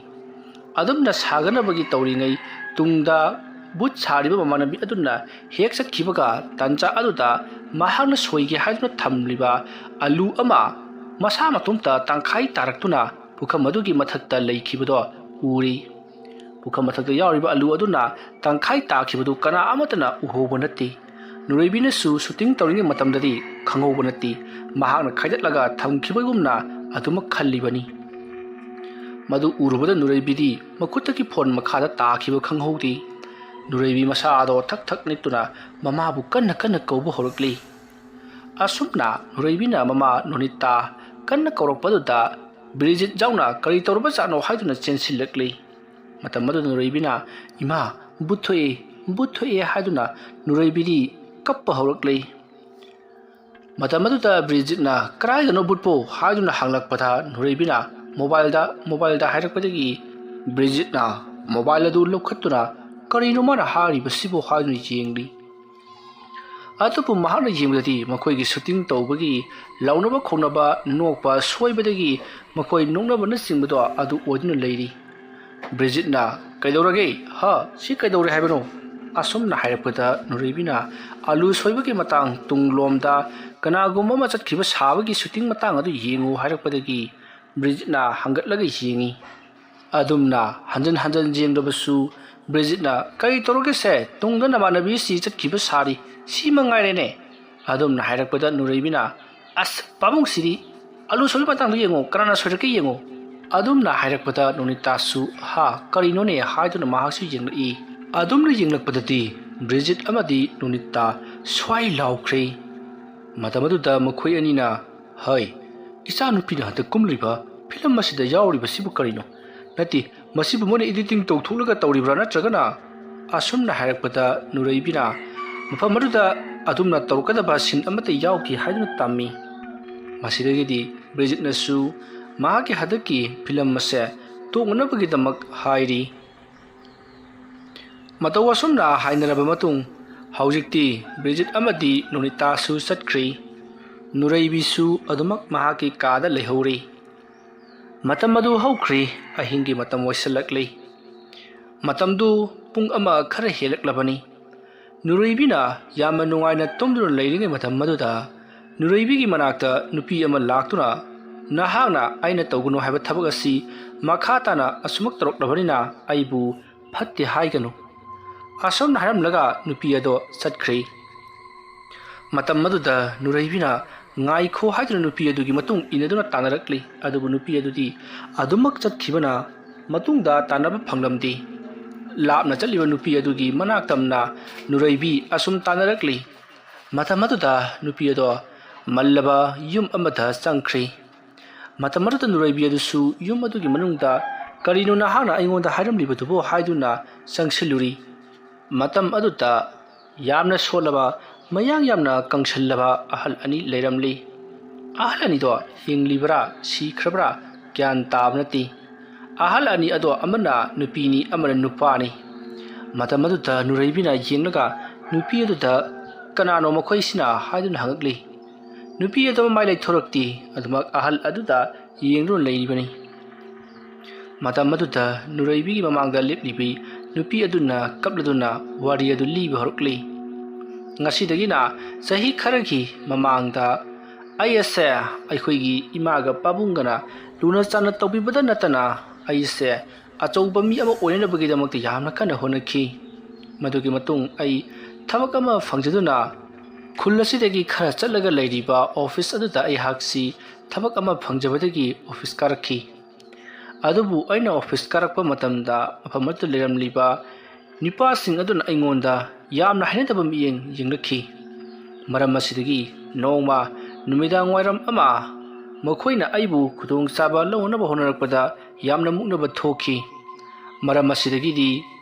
ꯑꯗꯨꯝꯅ ꯁꯥꯒꯠꯅꯕꯒꯤ ꯇꯧꯔꯤꯉꯩ ꯇꯨꯡꯗ ꯚꯨꯠ ꯁꯥꯔꯤꯕ ꯃꯃꯥꯟꯅꯕꯤ ꯑꯗꯨꯅ ꯍꯦꯛ ꯆꯠꯈꯤꯕꯒ, ꯇꯥꯟꯖꯥ ꯑꯗꯨꯗ ꯃꯍꯥꯛꯅ ꯁꯣꯏꯒꯦ ꯍꯥꯏꯗꯨꯅ ꯊꯝꯂꯤꯕ ꯑꯂꯨ ꯑꯃ ꯃꯁꯥ ꯃꯇꯣꯝꯇ ꯇꯪꯈꯥꯏ ꯇꯥꯔꯛꯇꯨꯅ ꯄꯨꯈꯝ ꯑꯗꯨꯒꯤ ꯃꯊꯛꯇ ꯂꯩꯈꯤꯕꯗꯣ ꯎꯔꯤ꯫ ꯄꯨꯈꯝ ꯃꯊꯛꯇ ꯌꯥꯎꯔꯤꯕ ꯑꯂꯨ ꯑꯗꯨꯅ ꯇꯪꯈꯥꯏ ꯇꯥꯈꯤꯕꯗꯨ ꯀꯅꯥ ꯑꯃꯠꯇꯅ ꯎꯍꯧꯕ ꯅꯠꯇꯦ꯫ ꯅꯨꯔꯩꯕꯤꯅꯁꯨ ꯁꯨꯇꯤꯡ ꯇꯧꯔꯤꯉꯩ ꯃꯇꯝꯗꯗꯤ ꯈꯪꯍꯧꯕ ꯅꯠꯇꯦ꯫ ꯃꯍꯥꯛꯅ ꯈꯥꯏꯗꯠꯂꯒ ꯊꯝꯈꯤꯕꯒꯨꯝꯅ ꯑꯗꯨꯃꯛ ꯈꯜꯂꯤꯕꯅꯤ꯫ ꯃꯗꯨ ꯎꯔꯨꯕꯗ ꯅꯨꯔꯩꯕꯤꯗꯤ ꯃꯈꯨꯠꯇꯒꯤ ꯐꯣꯟ ꯃꯈꯥꯗ ꯇꯥꯈꯤꯕ ꯈꯪꯍꯧꯗꯦ꯫ ꯅꯨꯔꯩꯕꯤ ꯃꯁꯥꯗꯣ ꯊꯛ ꯊꯛ ꯅꯤꯛꯇꯨꯅ ꯃꯃꯥꯕꯨ ꯀꯟꯅ ꯀꯟꯅ ꯀꯧꯕ ꯍꯧꯔꯛꯂꯤ꯫ ꯑꯁꯨꯝꯅ ꯅꯨꯔꯩꯕꯤꯅ ꯃꯃꯥ ꯅꯣꯅꯤꯇꯥ ꯀꯟꯅ ꯀꯧꯔꯛꯄꯗꯨꯗ ꯕ꯭ꯔꯤꯖꯤꯠ ꯌꯥꯎꯅ ꯀꯔꯤ ꯇꯧꯔꯕꯖꯥꯠꯅꯣ ꯍꯥꯏꯗꯨꯅ ꯆꯦꯟꯁꯤꯜꯂꯛꯂꯤ꯫ ꯃꯇꯝ ꯑꯗꯨꯗ ꯅꯨꯔꯩꯕꯤꯅ, "ꯏꯃꯥ, ꯕꯨꯠ ꯊꯣꯛꯑꯦ, ꯕꯨꯠ ꯊꯣꯛꯑꯦ" ꯍꯥꯏꯗꯨꯅ ꯅꯨꯔꯩꯕꯤꯗꯤ ꯀꯞꯄ ꯍꯧꯔꯛꯂꯤ꯫ ꯃꯇꯝ ꯑꯗꯨꯗ ꯕ꯭ꯔꯤꯖꯤꯠꯅ, "ꯀꯗꯥꯏꯗꯅꯣ ꯕꯨꯠꯄꯨ?" ꯍꯥꯏꯗꯨꯅ ꯍꯪꯂꯛꯄꯗ ꯅꯨꯔꯩꯕꯤꯅ, "ꯃꯣꯕꯥꯏꯜꯗ, ꯃꯣꯕꯥꯏꯜꯗ" ꯍꯥꯏꯔꯛꯄꯗꯒꯤ ꯕ꯭ꯔꯤꯖꯤꯠꯅ ꯃꯣꯕꯥꯏꯜ ꯑꯗꯨ ꯂꯧꯈꯠꯇꯨꯅ, "ꯀꯔꯤꯅꯣ ꯃꯥꯅ ꯍꯥꯏꯔꯤꯕꯁꯤꯕꯨ?" ꯍꯥꯏꯗꯨꯅ ꯌꯦꯡꯂꯤ꯫ ꯑꯗꯨꯕꯨ ꯃꯍꯥꯛꯅ ꯌꯦꯡꯕꯗꯗꯤ ꯃꯈꯣꯏꯒꯤ ꯁꯨꯇꯤꯡ ꯇꯧꯕꯒꯤ ꯂꯥꯎꯅꯕ ꯈꯣꯡꯅꯕ, ꯅꯣꯛꯄ, ꯁꯣꯏꯕꯗꯒꯤ ꯃꯈꯣꯏ ꯅꯣꯛꯅꯕꯅꯆꯤꯡꯕꯗꯣ ꯑꯗꯨ ꯑꯣꯏꯗꯨꯅ ꯂꯩꯔꯤ꯫ ꯕ꯭ꯔꯤꯖꯤꯠꯅ, "ꯀꯩꯗꯧꯔꯒꯦ? ꯍꯥ? ꯁꯤ ꯀꯩꯗꯧꯔꯦ ꯍꯥꯏꯕꯅꯣ?" ꯑꯁꯨꯝꯅ ꯍꯥꯏꯔꯛꯄꯗ ꯅꯨꯔꯩꯕꯤꯅ, "ꯑꯂꯨ ꯁꯣꯏꯕꯒꯤ ꯃꯇꯥꯡ, ꯇꯨꯡꯂꯣꯝꯗ ꯀꯅꯥꯒꯨꯝꯕ ꯑꯃ ꯆꯠꯈꯤꯕ ꯁꯥꯕꯒꯤ ꯁꯨꯇꯤꯡ ꯃꯇꯥꯡ ꯑꯗꯨ ꯌꯦꯡꯉꯨ" ꯍꯥꯏꯔꯛꯄꯗꯒꯤ ꯕ꯭ꯔꯤꯖꯤꯠꯅ ꯍꯪꯒꯠꯂꯒ ꯌꯦꯡꯉꯤ꯫ ꯑꯗꯨꯝꯅ ꯍꯟꯖꯟ ꯍꯟꯖꯟ ꯌꯦꯡꯂꯕꯁꯨ ꯕ꯭ꯔꯤꯖꯤꯠꯅ, "ꯀꯔꯤ ꯇꯧꯔꯒꯦꯁꯦ? ꯇꯨꯡꯗ ꯅꯃꯥꯟꯅꯕꯤꯁꯤ ꯆꯠꯈꯤꯕ ꯁꯥꯔꯤ꯫ ꯁꯤ ꯃꯉꯥꯏꯔꯦꯅꯦ?" ꯑꯗꯨꯝꯅ ꯍꯥꯏꯔꯛꯄꯗ ꯅꯨꯔꯩꯕꯤꯅ, "ꯑꯁ, ꯄꯥꯕꯨꯡꯁꯤꯗꯤ ꯑꯂꯨ ꯁꯣꯏꯕ ꯃꯇꯥꯡꯗ ꯌꯦꯡꯉꯣ, ꯀꯅꯥꯅ ꯁꯣꯏꯔꯛꯀꯦ ꯌꯦꯡꯉꯣ"꯫ ꯑꯗꯨꯝꯅ ꯍꯥꯏꯔꯛꯄꯗ ꯅꯣꯅꯤꯇꯥꯁꯨ, "ꯍꯥ, ꯀꯔꯤꯅꯣꯅꯦ?" ꯍꯥꯏꯗꯨꯅ ꯃꯍꯥꯛꯁꯨ ꯌꯦꯡꯂꯛꯏ꯫ ꯑꯗꯨꯝꯅ ꯌꯦꯡꯂꯛꯄꯗꯗꯤ ꯕ꯭ꯔꯤꯖꯤꯠ ꯑꯃꯗꯤ ꯅꯣꯅꯤꯇꯥ ꯁ꯭ꯋꯥꯏ ꯂꯥꯎꯈ꯭ꯔꯦ꯫ ꯃꯇꯝ ꯑꯗꯨꯗ ꯃꯈꯣꯏ ꯑꯅꯤꯅ, "ꯍꯩ, ꯏꯆꯥꯅꯨꯄꯤꯅ ꯍꯟꯗꯛ ꯀꯨꯝꯂꯤꯕ ꯐꯤꯂꯝ ꯑꯁꯤꯗ ꯌꯥꯎꯔꯤꯕꯁꯤꯕꯨ ꯀꯔꯤꯅꯣ? ꯅꯠꯇꯦ, ꯃꯁꯤꯕꯨ ꯃꯣꯏꯅ ꯏꯗꯤꯇꯤꯡ ꯇꯧꯊꯣꯛꯂꯒ ꯇꯧꯔꯤꯕ꯭ꯔꯥ ꯅꯠꯇ꯭ꯔꯒꯅ?" ꯑꯁꯨꯝꯅ ꯍꯥꯏꯔꯛꯄꯗ ꯅꯨꯔꯩꯕꯤꯅ, "ꯃꯐꯝ ꯑꯗꯨꯗ ꯑꯗꯨꯝꯅ ꯇꯧꯔꯛꯀꯗꯕ ꯁꯤꯟ ꯑꯃꯠꯇ ꯌꯥꯎꯗꯦ" ꯍꯥꯏꯗꯨꯅ ꯇꯝꯃꯤ꯫ ꯃꯁꯤꯗꯒꯤꯗꯤ ꯕ꯭ꯔꯤꯖꯤꯠꯅꯁꯨ ꯃꯍꯥꯛꯀꯤ ꯍꯟꯗꯛꯀꯤ ꯐꯤꯂꯝ ꯑꯁꯦ ꯇꯣꯡꯅꯅꯕꯒꯤꯗꯃꯛ ꯍꯥꯏꯔꯤ꯫ ꯃꯇꯧ ꯑꯁꯨꯝꯅ ꯍꯥꯏꯅꯔꯕ ꯃꯇꯨꯡ, ꯍꯧꯖꯤꯛꯇꯤ ꯕ꯭ꯔꯤꯖꯤꯠ ꯑꯃꯗꯤ ꯅꯣꯅꯤꯇꯥꯁꯨ ꯆꯠꯈ꯭ꯔꯤ꯫ ꯅꯨꯔꯩꯕꯤꯁꯨ ꯑꯗꯨꯃꯛ ꯃꯍꯥꯛꯀꯤ ꯀꯥꯗ ꯂꯩꯍꯧꯔꯤ꯫ ꯃꯇꯝ ꯑꯗꯨ ꯍꯧꯈ꯭ꯔꯦ꯫ ꯑꯍꯤꯡꯒꯤ ꯃꯇꯝ ꯑꯣꯏꯁꯤꯜꯂꯛꯂꯤ꯫ ꯃꯇꯝꯗꯨ ꯄꯨꯡ ꯑꯃ ꯈꯔ ꯍꯦꯜꯂꯛꯂꯕꯅꯤ꯫ ꯅꯨꯔꯩꯕꯤꯅ ꯌꯥꯝꯅ ꯅꯨꯡꯉꯥꯏꯅ ꯇꯨꯝꯗꯨꯅ ꯂꯩꯔꯤꯉꯩ ꯃꯇꯝ ꯑꯗꯨꯗ ꯅꯨꯔꯩꯕꯤꯒꯤ ꯃꯅꯥꯛꯇ ꯅꯨꯄꯤ ꯑꯃ ꯂꯥꯛꯇꯨꯅ, "ꯅꯍꯥꯛꯅ ꯑꯩꯅ ꯇꯧꯒꯅꯨ ꯍꯥꯏꯕ ꯊꯕꯛ ꯑꯁꯤ ꯃꯈꯥ ꯇꯥꯅ ꯑꯁꯨꯃꯛ ꯇꯧꯔꯛꯂꯕꯅꯤꯅ ꯑꯩꯕꯨ ꯐꯠꯇꯦ ꯍꯥꯏꯒꯅꯨ" ꯑꯁꯨꯝꯅ ꯍꯥꯏꯔꯝꯂꯒ ꯅꯨꯄꯤ ꯑꯗꯣ ꯆꯠꯈ꯭ꯔꯦ꯫ ꯃꯇꯝ ꯑꯗꯨꯗ ꯅꯨꯔꯩꯕꯤꯅ "ꯉꯥꯏꯈꯣ" ꯍꯥꯏꯗꯨꯅ ꯅꯨꯄꯤ ꯑꯗꯨꯒꯤ ꯃꯇꯨꯡ ꯏꯟꯅꯗꯨꯅ ꯇꯥꯟꯅꯔꯛꯂꯤ꯫ ꯑꯗꯨꯕꯨ ꯅꯨꯄꯤ ꯑꯗꯨꯗꯤ ꯑꯗꯨꯃꯛ ꯆꯠꯈꯤꯕꯅ ꯃꯇꯨꯡꯗ ꯇꯥꯟꯅꯕ ꯐꯪꯂꯝꯗꯦ꯫ ꯂꯥꯞꯅ ꯆꯠꯂꯤꯕ ꯅꯨꯄꯤ ꯑꯗꯨꯒꯤ ꯃꯅꯥꯛ ꯇꯝꯅ ꯅꯨꯔꯩꯕꯤ ꯑꯁꯨꯝ ꯇꯥꯟꯅꯔꯛꯂꯤ꯫ ꯃꯇꯝ ꯑꯗꯨꯗ ꯅꯨꯄꯤ ꯑꯗꯣ ꯃꯜꯂꯕ ꯌꯨꯝ ꯑꯃꯗ ꯆꯪꯈ꯭ꯔꯦ꯫ ꯃꯇꯝ ꯑꯗꯨꯗ ꯅꯨꯔꯩꯕꯤ ꯑꯗꯨꯁꯨ ꯌꯨꯝ ꯑꯗꯨꯒꯤ ꯃꯅꯨꯡꯗ "ꯀꯔꯤꯅꯣ ꯅꯍꯥꯛꯅ ꯑꯩꯉꯣꯟꯗ ꯍꯥꯏꯔꯝꯂꯤꯕꯗꯨꯕꯣ?" ꯍꯥꯏꯗꯨꯅ ꯆꯪꯁꯤꯜꯂꯨꯔꯤ꯫ ꯃꯇꯝ ꯑꯗꯨꯗ ꯌꯥꯝꯅ ꯁꯣꯜꯂꯕ, ꯃꯌꯥꯡ ꯌꯥꯝꯅ ꯀꯪꯁꯤꯜꯂꯕ ꯑꯍꯜ ꯑꯅꯤ ꯂꯩꯔꯝꯂꯤ꯫ ꯑꯍꯜ ꯑꯅꯤꯗꯣ ꯍꯤꯡꯂꯤꯕ꯭ꯔꯥ ꯁꯤꯈ꯭ꯔꯕ꯭ꯔꯥ ꯒ꯭ꯌꯥꯟ ꯇꯥꯕ ꯅꯠꯇꯦ꯫ ꯑꯍꯜ ꯑꯅꯤ ꯑꯗꯣ ꯑꯃꯅ ꯅꯨꯄꯤꯅꯤ, ꯑꯃꯅ ꯅꯨꯄꯥꯅꯤ꯫ ꯃꯇꯝ ꯑꯗꯨꯗ ꯅꯨꯔꯩꯕꯤꯅ ꯌꯦꯡꯂꯒ ꯅꯨꯄꯤ ꯑꯗꯨꯗ "ꯀꯅꯥꯅꯣ ꯃꯈꯣꯏꯁꯤꯅ?" ꯍꯥꯏꯗꯨꯅ ꯍꯪꯉꯛꯂꯤ꯫ ꯅꯨꯄꯤ ꯑꯗꯨ ꯃꯃꯥꯏ ꯂꯩꯊꯣꯔꯛꯇꯦ꯫ ꯑꯗꯨꯃꯛ ꯑꯍꯜ ꯑꯗꯨꯗ ꯌꯦꯡꯗꯨꯅ ꯂꯩꯔꯤꯕꯅꯤ꯫ ꯃꯇꯝ ꯑꯗꯨꯗ ꯅꯨꯔꯩꯕꯤꯒꯤ ꯃꯃꯥꯡꯗ ꯂꯦꯞꯂꯤꯕꯤ ꯅꯨꯄꯤ ꯑꯗꯨꯅ ꯀꯞꯂꯗꯨꯅ ꯋꯥꯔꯤ ꯑꯗꯨ ꯂꯤꯕ ꯍꯧꯔꯛꯂꯤ꯫ "ꯉꯁꯤꯗꯒꯤꯅ ꯆꯍꯤ ꯈꯔꯒꯤ ꯃꯃꯥꯡꯗ ꯑꯩ ꯑꯁꯦ ꯑꯩꯈꯣꯏꯒꯤ ꯏꯃꯥꯒ ꯄꯥꯕꯨꯡꯒꯅ ꯂꯨꯅ ꯆꯥꯟꯅ ꯇꯧꯕꯤꯕꯗ ꯅꯠꯇꯅ ꯑꯩꯁꯦ ꯑꯆꯧꯕ ꯃꯤ ꯑꯃ ꯑꯣꯏꯅꯅꯕꯒꯤꯗꯃꯛꯇ ꯌꯥꯝꯅ ꯀꯟꯅ ꯍꯣꯠꯅꯈꯤ꯫ ꯃꯗꯨꯒꯤ ꯃꯇꯨꯡ ꯑꯩ ꯊꯕꯛ ꯑꯃ ꯐꯪꯖꯗꯨꯅ ꯈꯨꯜ ꯑꯁꯤꯗꯒꯤ ꯈꯔ ꯆꯠꯂꯒ ꯂꯩꯔꯤꯕ ꯑꯣꯐꯤꯁ ꯑꯗꯨꯗ ꯑꯩꯍꯥꯛꯁꯤ ꯊꯕꯛ ꯑꯃ ꯐꯪꯖꯕꯗꯒꯤ ꯑꯣꯐꯤꯁ ꯀꯥꯔꯛꯈꯤ꯫ ꯑꯗꯨꯕꯨ ꯑꯩꯅ ꯑꯣꯐꯤꯁ ꯀꯥꯔꯛꯄ ꯃꯇꯝꯗ ꯃꯐꯝ ꯑꯗꯨꯗ ꯂꯩꯔꯝꯂꯤꯕ ꯅꯨꯄꯥꯁꯤꯡ ꯑꯗꯨꯅ ꯑꯩꯉꯣꯟꯗ ꯌꯥꯝꯅ ꯍꯩꯅꯗꯕ ꯃꯤꯠꯌꯦꯡ ꯌꯦꯡꯂꯛꯈꯤ꯫ ꯃꯔꯝ ꯑꯁꯤꯗꯒꯤ ꯅꯣꯡꯃ ꯅꯨꯃꯤꯗꯥꯡ ꯋꯥꯏꯔꯝ ꯑꯃ ꯃꯈꯣꯏꯅ ꯑꯩꯕꯨ ꯈꯨꯗꯣꯡꯆꯥꯕ ꯂꯧꯅꯅꯕ ꯍꯣꯠꯅꯔꯛꯄꯗ ꯌꯥꯝꯅ ꯃꯨꯛꯅꯕ ꯊꯣꯛꯈꯤ꯫ ꯃꯔꯝ ꯑꯁꯤꯗꯒꯤꯗꯤ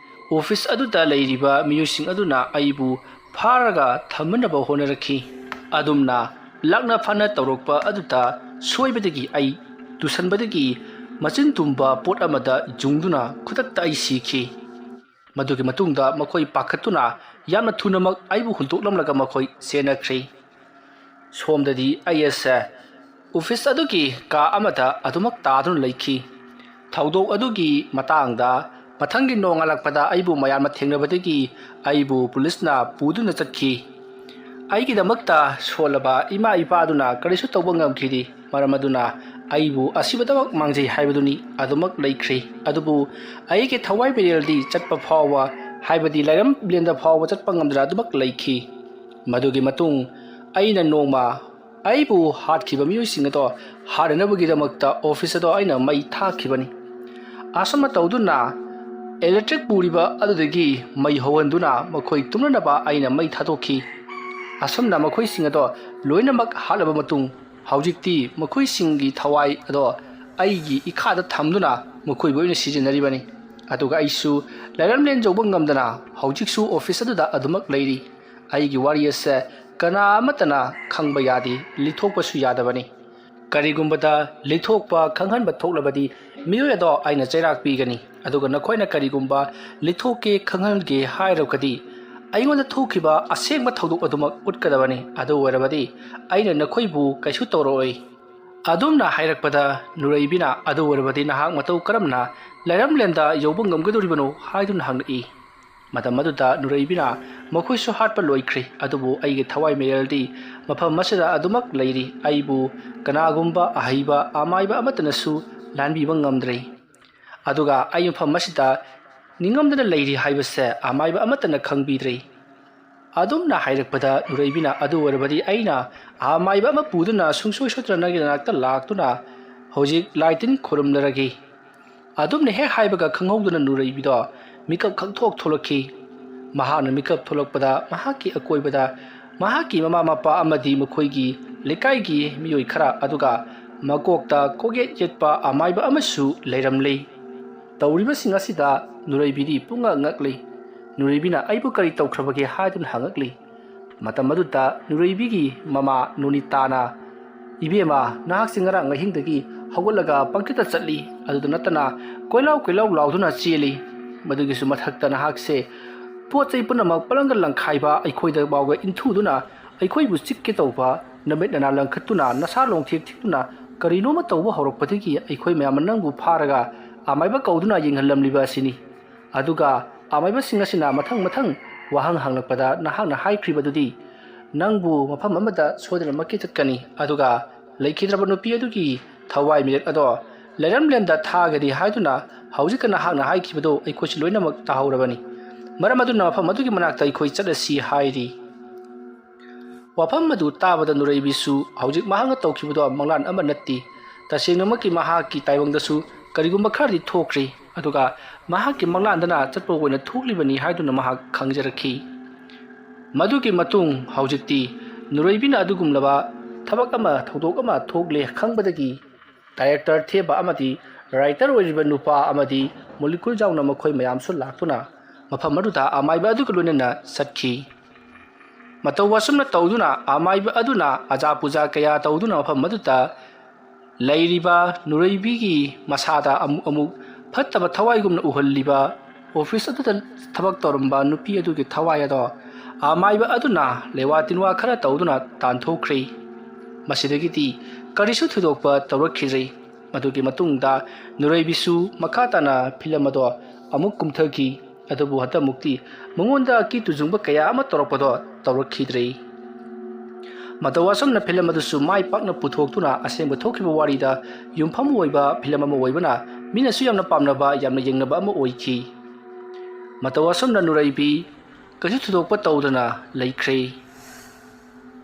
ꯑꯣꯐꯤꯁ ꯑꯗꯨꯗ ꯂꯩꯔꯤꯕ ꯃꯤꯑꯣꯏꯁꯤꯡ ꯑꯗꯨꯅ ꯑꯩꯕꯨ ꯐꯥꯔꯒ ꯊꯝꯅꯅꯕ ꯍꯣꯠꯅꯔꯛꯈꯤ꯫ ꯑꯗꯨꯝꯅ ꯂꯥꯛꯅ ꯐꯥꯅ ꯇꯧꯔꯛꯄ ꯑꯗꯨꯗ ꯁꯣꯏꯕꯗꯒꯤ ꯑꯩ ꯇꯨꯁꯟꯕꯗꯒꯤ ꯃꯆꯤꯟ ꯇꯨꯝꯕ ꯄꯣꯠ ꯑꯃꯗ ꯌꯨꯡꯗꯨꯅ ꯈꯨꯗꯛꯇ ꯑꯩ ꯁꯤꯈꯤ꯫ ꯃꯗꯨꯒꯤ ꯃꯇꯨꯡꯗ ꯃꯈꯣꯏ ꯄꯥꯈꯠꯇꯨꯅ ꯌꯥꯝꯅ ꯊꯨꯅꯃꯛ ꯑꯩꯕꯨ ꯍꯨꯟꯗꯣꯛꯂꯝꯂꯒ ꯃꯈꯣꯏ ꯆꯦꯟꯅꯈ꯭ꯔꯦ꯫ ꯁꯣꯝꯗꯗꯤ ꯑꯩ ꯑꯁꯦ ꯑꯣꯐꯤꯁ ꯑꯗꯨꯒꯤ ꯀꯥ ꯑꯃꯗ ꯑꯗꯨꯃꯛ ꯇꯥꯗꯨꯅ ꯂꯩꯈꯤ꯫ ꯊꯧꯗꯣꯛ ꯑꯗꯨꯒꯤ ꯃꯇꯥꯡꯗ ꯃꯊꯪꯒꯤ ꯅꯣꯡꯉꯥꯜꯂꯛꯄꯗ ꯑꯩꯕꯨ ꯃꯌꯥꯝꯅ ꯊꯦꯡꯅꯕꯗꯒꯤ ꯑꯩꯕꯨ ꯄꯨꯂꯤꯁꯅ ꯄꯨꯗꯨꯅ ꯆꯠꯈꯤ꯫ ꯑꯩꯒꯤꯗꯃꯛꯇ ꯁꯣꯜꯂꯕ ꯏꯃꯥ ꯏꯄꯥꯗꯨꯅ ꯀꯔꯤꯁꯨ ꯇꯧꯕ ꯉꯝꯈꯤꯗꯦ꯫ ꯃꯔꯝ ꯑꯗꯨꯅ ꯑꯩꯕꯨ ꯑꯁꯤꯕꯗꯃꯛ ꯃꯥꯡꯖꯩ ꯍꯥꯏꯕꯗꯨꯅꯤ ꯑꯗꯨꯃꯛ ꯂꯩꯈ꯭ꯔꯦ꯫ ꯑꯗꯨꯕꯨ ꯑꯩꯒꯤ ꯊꯋꯥꯏ ꯃꯤꯔꯦꯜꯗꯤ ꯆꯠꯄ ꯐꯥꯎꯕ, ꯍꯥꯏꯕꯗꯤ ꯂꯥꯏꯔꯝꯂꯦꯟꯗ ꯐꯥꯎꯕ ꯆꯠꯄ ꯉꯝꯗꯅ ꯑꯗꯨꯃꯛ ꯂꯩꯈꯤ꯫ ꯃꯗꯨꯒꯤ ꯃꯇꯨꯡ ꯑꯩꯅ ꯅꯣꯡꯃ ꯑꯩꯕꯨ ꯍꯥꯠꯈꯤꯕ ꯃꯤꯑꯣꯏꯁꯤꯡ ꯑꯗꯣ ꯍꯥꯠꯅꯅꯕꯒꯤꯗꯃꯛꯇ ꯑꯣꯐꯤꯁ ꯑꯗꯣ ꯑꯩꯅ ꯃꯩ ꯊꯥꯈꯤꯕꯅꯤ꯫ ꯑꯁꯨꯝꯅ ꯇꯧꯗꯨꯅ ꯏꯂꯦꯛꯇ꯭ꯔꯤꯛ ꯄꯨꯔꯤꯕ ꯑꯗꯨꯗꯒꯤ ꯃꯩ ꯍꯧꯍꯟꯗꯨꯅ ꯃꯈꯣꯏ ꯇꯨꯝꯅꯅꯕ ꯑꯩꯅ ꯃꯩ ꯊꯥꯗꯣꯛꯈꯤ꯫ ꯑꯁꯨꯝꯅ ꯃꯈꯣꯏꯁꯤꯡ ꯑꯗꯣ ꯂꯣꯏꯅꯃꯛ ꯍꯥꯠꯂꯕ ꯃꯇꯨꯡ, ꯍꯧꯖꯤꯛꯇꯤ ꯃꯈꯣꯏꯁꯤꯡꯒꯤ ꯊꯋꯥꯏ ꯑꯗꯣ ꯑꯩꯒꯤ ꯏꯈꯥꯗ ꯊꯝꯗꯨꯅ ꯃꯈꯣꯏꯕꯨ ꯑꯩꯅ ꯁꯤꯖꯤꯟꯅꯔꯤꯕꯅꯤ꯫ ꯑꯗꯨꯒ ꯑꯩꯁꯨ ꯂꯥꯏꯔꯝꯂꯦꯟ ꯌꯧꯕ ꯉꯝꯗꯅ ꯍꯧꯖꯤꯛꯁꯨ ꯑꯣꯐꯤꯁ ꯑꯗꯨꯗ ꯑꯗꯨꯃꯛ ꯂꯩꯔꯤ꯫ ꯑꯩꯒꯤ ꯋꯥꯔꯤ ꯑꯁꯦ ꯀꯅꯥ ꯑꯃꯠꯇꯅ ꯈꯪꯕ ꯌꯥꯗꯦ, ꯂꯤꯊꯣꯛꯄꯁꯨ ꯌꯥꯗꯕꯅꯤ꯫ ꯀꯔꯤꯒꯨꯝꯕꯗ ꯂꯤꯊꯣꯛꯄ ꯈꯪꯍꯟꯕ ꯊꯣꯛꯂꯕꯗꯤ ꯃꯤꯑꯣꯏ ꯑꯗꯣ ꯑꯩꯅ ꯆꯩꯔꯥꯛ ꯄꯤꯒꯅꯤ꯫ ꯑꯗꯨꯒ ꯅꯈꯣꯏꯅ ꯀꯔꯤꯒꯨꯝꯕ ꯂꯤꯊꯣꯛꯀꯦ ꯈꯪꯍꯟꯒꯦ ꯍꯥꯏꯔꯕꯗꯤ ꯑꯩꯉꯣꯟꯗ ꯊꯣꯛꯈꯤꯕ ꯑꯁꯦꯡꯕ ꯊꯧꯗꯣꯛ ꯑꯗꯨꯃꯛ ꯎꯠꯀꯗꯕꯅꯤ꯫ ꯑꯗꯨ ꯑꯣꯏꯔꯕꯗꯤ ꯑꯩꯅ ꯅꯈꯣꯏꯕꯨ ꯀꯩꯁꯨ ꯇꯧꯔꯛꯑꯣꯏ꯫ ꯑꯗꯨꯝꯅ ꯍꯥꯏꯔꯛꯄꯗ ꯅꯨꯔꯩꯕꯤꯅ, "ꯑꯗꯨ ꯑꯣꯏꯔꯕꯗꯤ ꯅꯍꯥꯛ ꯃꯇꯧ ꯀꯔꯝꯅ ꯂꯥꯏꯔꯝꯂꯦꯟꯗ ꯌꯧꯕ ꯉꯝꯒꯗꯧꯔꯤꯕꯅꯣ?" ꯍꯥꯏꯗꯨꯅ ꯍꯪꯂꯛꯏ꯫ ꯃꯇꯝ ꯑꯗꯨꯗ ꯅꯨꯔꯩꯕꯤꯅ, "ꯃꯈꯣꯏꯁꯨ ꯍꯥꯠꯄ ꯂꯣꯏꯈ꯭ꯔꯦ, ꯑꯗꯨꯕꯨ ꯑꯩꯒꯤ ꯊꯋꯥꯏ ꯃꯤꯔꯦꯜꯗꯤ ꯃꯐꯝ ꯑꯁꯤꯗ ꯑꯗꯨꯃꯛ ꯂꯩꯔꯤ꯫ ꯑꯩꯕꯨ ꯀꯅꯥꯒꯨꯝꯕ ꯑꯍꯩꯕ ꯑꯃꯥꯏꯕ ꯑꯃꯠꯇꯅꯁꯨ ꯂꯥꯟꯕꯤꯕ ꯉꯝꯗ꯭ꯔꯦ꯫ ꯑꯗꯨꯒ ꯑꯩ ꯃꯐꯝ ꯑꯁꯤꯗ ꯅꯤꯡꯉꯝꯗꯅ ꯂꯩꯔꯤ ꯍꯥꯏꯕꯁꯦ ꯑꯃꯥꯏꯕ ꯑꯃꯠꯇꯅ ꯈꯪꯕꯤꯗ꯭ꯔꯦ꯫" ꯑꯗꯨꯝꯅ ꯍꯥꯏꯔꯛꯄꯗ ꯅꯨꯔꯩꯕꯤꯅ, "ꯑꯗꯨ ꯑꯣꯏꯔꯕꯗꯤ ꯑꯩꯅ ꯑꯃꯥꯏꯕ ꯑꯃ ꯄꯨꯗꯨꯅ ꯁꯨꯡꯁꯣꯏ ꯁꯣꯏꯗꯅ ꯅꯪꯒꯤ ꯅꯥꯛꯇ ꯂꯥꯛꯇꯨꯅ ꯍꯧꯖꯤꯛ ꯂꯥꯏ ꯇꯤꯟ ꯈꯨꯔꯨꯝꯂꯔꯒꯦ꯫" ꯑꯗꯨꯝꯅ ꯍꯦꯛ ꯍꯥꯏꯕꯒ ꯈꯪꯍꯧꯗꯅ ꯅꯨꯔꯩꯕꯤꯗꯣ ꯃꯤꯀꯞ ꯈꯪꯊꯣꯛ ꯊꯣꯛꯂꯛꯈꯤ꯫ ꯃꯍꯥꯛꯅ ꯃꯤꯀꯞ ꯊꯣꯛꯂꯛꯄꯗ ꯃꯍꯥꯛꯀꯤ ꯑꯀꯣꯏꯕꯗ ꯃꯍꯥꯛꯀꯤ ꯃꯃꯥ ꯃꯄꯥ ꯑꯃꯗꯤ ꯃꯈꯣꯏꯒꯤ ꯂꯩꯀꯥꯏꯒꯤ ꯃꯤꯑꯣꯏ ꯈꯔ, ꯑꯗꯨꯒ ꯃꯀꯣꯛꯇ ꯀꯣꯛꯌꯦꯠ ꯌꯦꯠꯄ ꯑꯃꯥꯏꯕ ꯑꯃꯁꯨ ꯂꯩꯔꯝꯂꯦ꯫ ꯇꯧꯔꯤꯕꯁꯤꯡ ꯑꯁꯤꯗ ꯅꯨꯔꯩꯕꯤꯗꯤ ꯄꯨꯡꯉꯛ ꯉꯛꯂꯤ꯫ ꯅꯨꯔꯩꯕꯤꯅ, "ꯑꯩꯕꯨ ꯀꯔꯤ ꯇꯧꯈ꯭ꯔꯕꯒꯦ?" ꯍꯥꯏꯗꯨꯅ ꯍꯪꯉꯛꯂꯤ꯫ ꯃꯇꯝ ꯑꯗꯨꯗ ꯅꯨꯔꯩꯕꯤꯒꯤ ꯃꯃꯥ ꯅꯣꯅꯤꯇꯥꯅ, "ꯏꯕꯦꯝꯃ, ꯅꯍꯥꯛꯁꯤ ꯉꯔꯥꯡ ꯑꯍꯤꯡꯗꯒꯤ ꯍꯧꯒꯠꯂꯒ ꯄꯪꯆꯠꯇ ꯆꯠꯂꯤ, ꯑꯗꯨꯗ ꯅꯠꯇꯅ ꯀꯣꯏꯂꯥꯎ ꯀꯣꯏꯂꯥꯎ ꯂꯥꯎꯗꯨꯅ ꯆꯦꯜꯂꯤ꯫ ꯃꯗꯨꯒꯤꯁꯨ ꯃꯊꯛꯇ ꯅꯍꯥꯛꯁꯦ ꯄꯣꯠ ꯆꯩ ꯄꯨꯝꯅꯃꯛ ꯄꯂꯪꯒ ꯂꯪꯈꯥꯏꯕ, ꯑꯩꯈꯣꯏꯗ ꯐꯥꯎꯕ ꯏꯟꯊꯨꯗꯨꯅ ꯑꯩꯈꯣꯏꯕꯨ ꯆꯤꯛꯀꯦ ꯇꯧꯕ, ꯅꯃꯤꯠ ꯅꯅꯥ ꯂꯪꯈꯠꯇꯨꯅ, ꯅꯁꯥ ꯂꯣꯡꯊꯦꯛ ꯊꯦꯛꯇꯨꯅ, ꯀꯔꯤꯅꯣꯃ ꯇꯧꯕ ꯍꯧꯔꯛꯄꯗꯒꯤ ꯑꯩꯈꯣꯏ ꯃꯌꯥꯝꯅ ꯅꯪꯕꯨ ꯐꯥꯔꯒ ꯑꯃꯥꯏꯕ ꯀꯧꯗꯨꯅ ꯌꯦꯡꯍꯜꯂꯝꯂꯤꯕ ꯑꯁꯤꯅꯤ꯫ ꯑꯗꯨꯒ ꯑꯃꯥꯏꯕꯁꯤꯡ ꯑꯁꯤꯅ ꯃꯊꯪ ꯃꯊꯪ ꯋꯥꯍꯪ ꯍꯪꯂꯛꯄꯗ ꯅꯍꯥꯛꯅ ꯍꯥꯏꯈ꯭ꯔꯤꯕꯗꯨꯗꯤ, ꯅꯪꯕꯨ ꯃꯐꯝ ꯑꯃꯗ ꯁꯣꯏꯗꯅꯃꯛꯀꯤ ꯆꯠꯀꯅꯤ, ꯑꯗꯨꯒ ꯂꯩꯈꯤꯗ꯭ꯔꯕ ꯅꯨꯄꯤ ꯑꯗꯨꯒꯤ ꯊꯋꯥꯏ ꯃꯤꯔꯦꯠ ꯑꯗꯣ ꯂꯩꯔꯝꯂꯦꯟꯗ ꯊꯥꯒꯅꯤ ꯍꯥꯏꯗꯨꯅ ꯍꯧꯖꯤꯛꯇ ꯅꯍꯥꯛꯅ ꯍꯥꯏꯈꯤꯕꯗꯨ ꯑꯩꯈꯣꯏꯁꯨ ꯂꯣꯏꯅꯃꯛ ꯇꯥꯍꯧꯔꯕꯅꯤ꯫ ꯃꯔꯝ ꯑꯗꯨꯅ ꯃꯐꯝ ꯑꯗꯨꯒꯤ ꯃꯅꯥꯛꯇ ꯑꯩꯈꯣꯏ ꯆꯠꯂꯁꯤ ꯍꯥꯏꯔꯤ꯫ ꯋꯥꯐꯝ ꯑꯗꯨ ꯇꯥꯕꯗ ꯅꯨꯔꯩꯕꯤꯁꯨ ꯍꯧꯖꯤꯛ ꯃꯍꯥꯛꯅ ꯇꯧꯈꯤꯕꯗꯣ ꯃꯪꯂꯥꯟ ꯑꯃ ꯅꯠꯇꯦ, ꯇꯁꯦꯡꯅꯃꯛꯀꯤ ꯃꯍꯥꯛꯀꯤ ꯇꯥꯏꯕꯪꯗꯁꯨ ꯀꯔꯤꯒꯨꯝꯕ ꯈꯔꯗꯤ ꯊꯣꯛꯈ꯭ꯔꯦ, ꯑꯗꯨꯒ ꯃꯍꯥꯛꯀꯤ ꯃꯪꯂꯥꯟꯗꯅ ꯆꯠꯄ ꯑꯣꯏꯅ ꯊꯣꯛꯂꯤꯕꯅꯤ ꯍꯥꯏꯗꯨꯅ ꯃꯍꯥꯛ ꯈꯪꯖꯔꯛꯈꯤ꯫ ꯃꯗꯨꯒꯤ ꯃꯇꯨꯡ ꯍꯧꯖꯤꯛꯇꯤ ꯅꯨꯔꯩꯕꯤꯅ ꯑꯗꯨꯒꯨꯝꯂꯕ ꯊꯕꯛ ꯑꯃ, ꯊꯧꯗꯣꯛ ꯑꯃ ꯊꯣꯛꯂꯦ ꯈꯪꯕꯗꯒꯤ ꯗꯥꯏꯔꯦꯛꯇꯔ ꯊꯦꯕ ꯑꯃꯗꯤ ꯔꯥꯏꯇꯔ ꯑꯣꯏꯔꯤꯕ ꯅꯨꯄꯥ ꯑꯃꯗꯤ ꯃꯣꯂꯤꯀꯨꯜ ꯖꯥꯎꯅ ꯃꯈꯣꯏ ꯃꯌꯥꯝꯁꯨ ꯂꯥꯛꯇꯨꯅ ꯃꯐꯝ ꯑꯗꯨꯗ ꯑꯃꯥꯏꯕ ꯑꯗꯨꯒ ꯂꯣꯏꯅꯅ ꯆꯠꯈꯤ꯫ ꯃꯇꯧ ꯑꯁꯨꯝꯅ ꯇꯧꯗꯨꯅ ꯑꯃꯥꯏꯕ ꯑꯗꯨꯅ ꯑꯖꯥ ꯄꯨꯖꯥ ꯀꯌꯥ ꯇꯧꯗꯨꯅ ꯃꯐꯝ ꯑꯗꯨꯗ ꯂꯩꯔꯤꯕ ꯅꯨꯔꯩꯕꯤꯒꯤ ꯃꯁꯥꯗ ꯑꯃꯨꯛ ꯑꯃꯨꯛ ꯐꯠꯇꯕ ꯊꯋꯥꯏꯒꯨꯝꯅ ꯎꯍꯜꯂꯤꯕ ꯑꯣꯐꯤꯁ ꯑꯗꯨꯗ ꯊꯕꯛ ꯇꯧꯔꯝꯕ ꯅꯨꯄꯤ ꯑꯗꯨꯒꯤ ꯊꯋꯥꯏ ꯑꯗꯣ ꯑꯃꯥꯏꯕ ꯑꯗꯨꯅ ꯂꯩꯋꯥ ꯇꯤꯟꯋꯥ ꯈꯔ ꯇꯧꯗꯨꯅ ꯇꯥꯟꯊꯣꯛꯈ꯭ꯔꯦ꯫ ꯃꯁꯤꯗꯒꯤꯗꯤ ꯀꯔꯤꯁꯨ ꯊꯣꯏꯗꯣꯛꯄ ꯇꯧꯔꯛꯈꯤꯗ꯭ꯔꯦ꯫ ꯃꯗꯨꯒꯤ ꯃꯇꯨꯡꯗ ꯅꯨꯔꯩꯕꯤꯁꯨ ꯃꯈꯥ ꯇꯥꯅ ꯐꯤꯂꯝ ꯑꯗꯣ ꯑꯃꯨꯛ ꯀꯨꯝꯊꯈꯤ꯫ ꯑꯗꯨꯕꯨ ꯍꯟꯗꯛꯃꯨꯛꯇꯤ ꯃꯉꯣꯟꯗ ꯑꯀꯤ ꯇꯨꯖꯨꯡꯕ ꯀꯌꯥ ꯑꯃ ꯇꯧꯔꯛꯄꯗꯣ ꯇꯧꯔꯛꯈꯤꯗ꯭ꯔꯦ꯫ ꯃꯇꯧ ꯑꯁꯨꯝꯅ ꯐꯤꯂꯝ ꯑꯗꯨꯁꯨ ꯃꯥꯏ ꯄꯥꯛꯅ ꯄꯨꯊꯣꯛꯇꯨꯅ ꯑꯁꯦꯡꯕ ꯊꯣꯛꯈꯤꯕ ꯋꯥꯔꯤꯗ ꯌꯨꯝꯐꯝ ꯑꯣꯏꯕ ꯐꯤꯂꯝ ꯑꯃ ꯑꯣꯏꯕꯅ ꯃꯤꯅꯁꯨ ꯌꯥꯝꯅ ꯄꯥꯝꯅꯕ, ꯌꯥꯝꯅ ꯌꯦꯡꯅꯕ ꯑꯃ ꯑꯣꯏꯈꯤ꯫ ꯃꯇꯧ ꯑꯁꯨꯝꯅ ꯅꯨꯔꯩꯕꯤ ꯀꯩꯁꯨ ꯊꯣꯏꯗꯣꯛꯄ ꯇꯧꯗꯅ ꯂꯩꯈ꯭ꯔꯦ꯫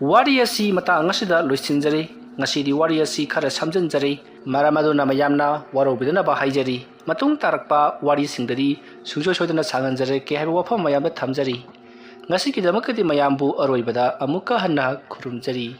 ꯋꯥꯔꯤ ꯑꯁꯤ ꯃꯇꯥꯡ ꯑꯁꯤꯗ ꯂꯣꯏꯁꯤꯟꯖꯔꯦ꯫ ꯉꯁꯤꯗꯤ ꯋꯥꯔꯤ ꯑꯁꯤ ꯈꯔ ꯁꯝꯖꯤꯟꯖꯔꯦ꯫ ꯃꯔꯝ ꯑꯗꯨꯅ ꯃꯌꯥꯝꯅ ꯋꯥꯔꯧꯕꯤꯗꯅꯕ ꯍꯥꯏꯖꯔꯤ꯫ ꯃꯇꯨꯡ ꯇꯥꯔꯛꯄ ꯋꯥꯔꯤꯁꯤꯡꯗꯗꯤ ꯁꯨꯡꯁꯣꯏ ꯁꯣꯏꯗꯅ ꯁꯥꯡꯍꯟꯖꯔꯛꯀꯦ ꯍꯥꯏꯕ ꯋꯥꯐꯝ ꯃꯌꯥꯝꯗ ꯊꯝꯖꯔꯤ꯫ ꯉꯁꯤꯒꯤꯗꯃꯛꯇꯗꯤ ꯃꯌꯥꯝꯕꯨ ꯑꯔꯣꯏꯕꯗ ꯑꯃꯨꯛꯀ ꯍꯟꯅ ꯈꯨꯔꯨꯝꯖꯔꯤ꯫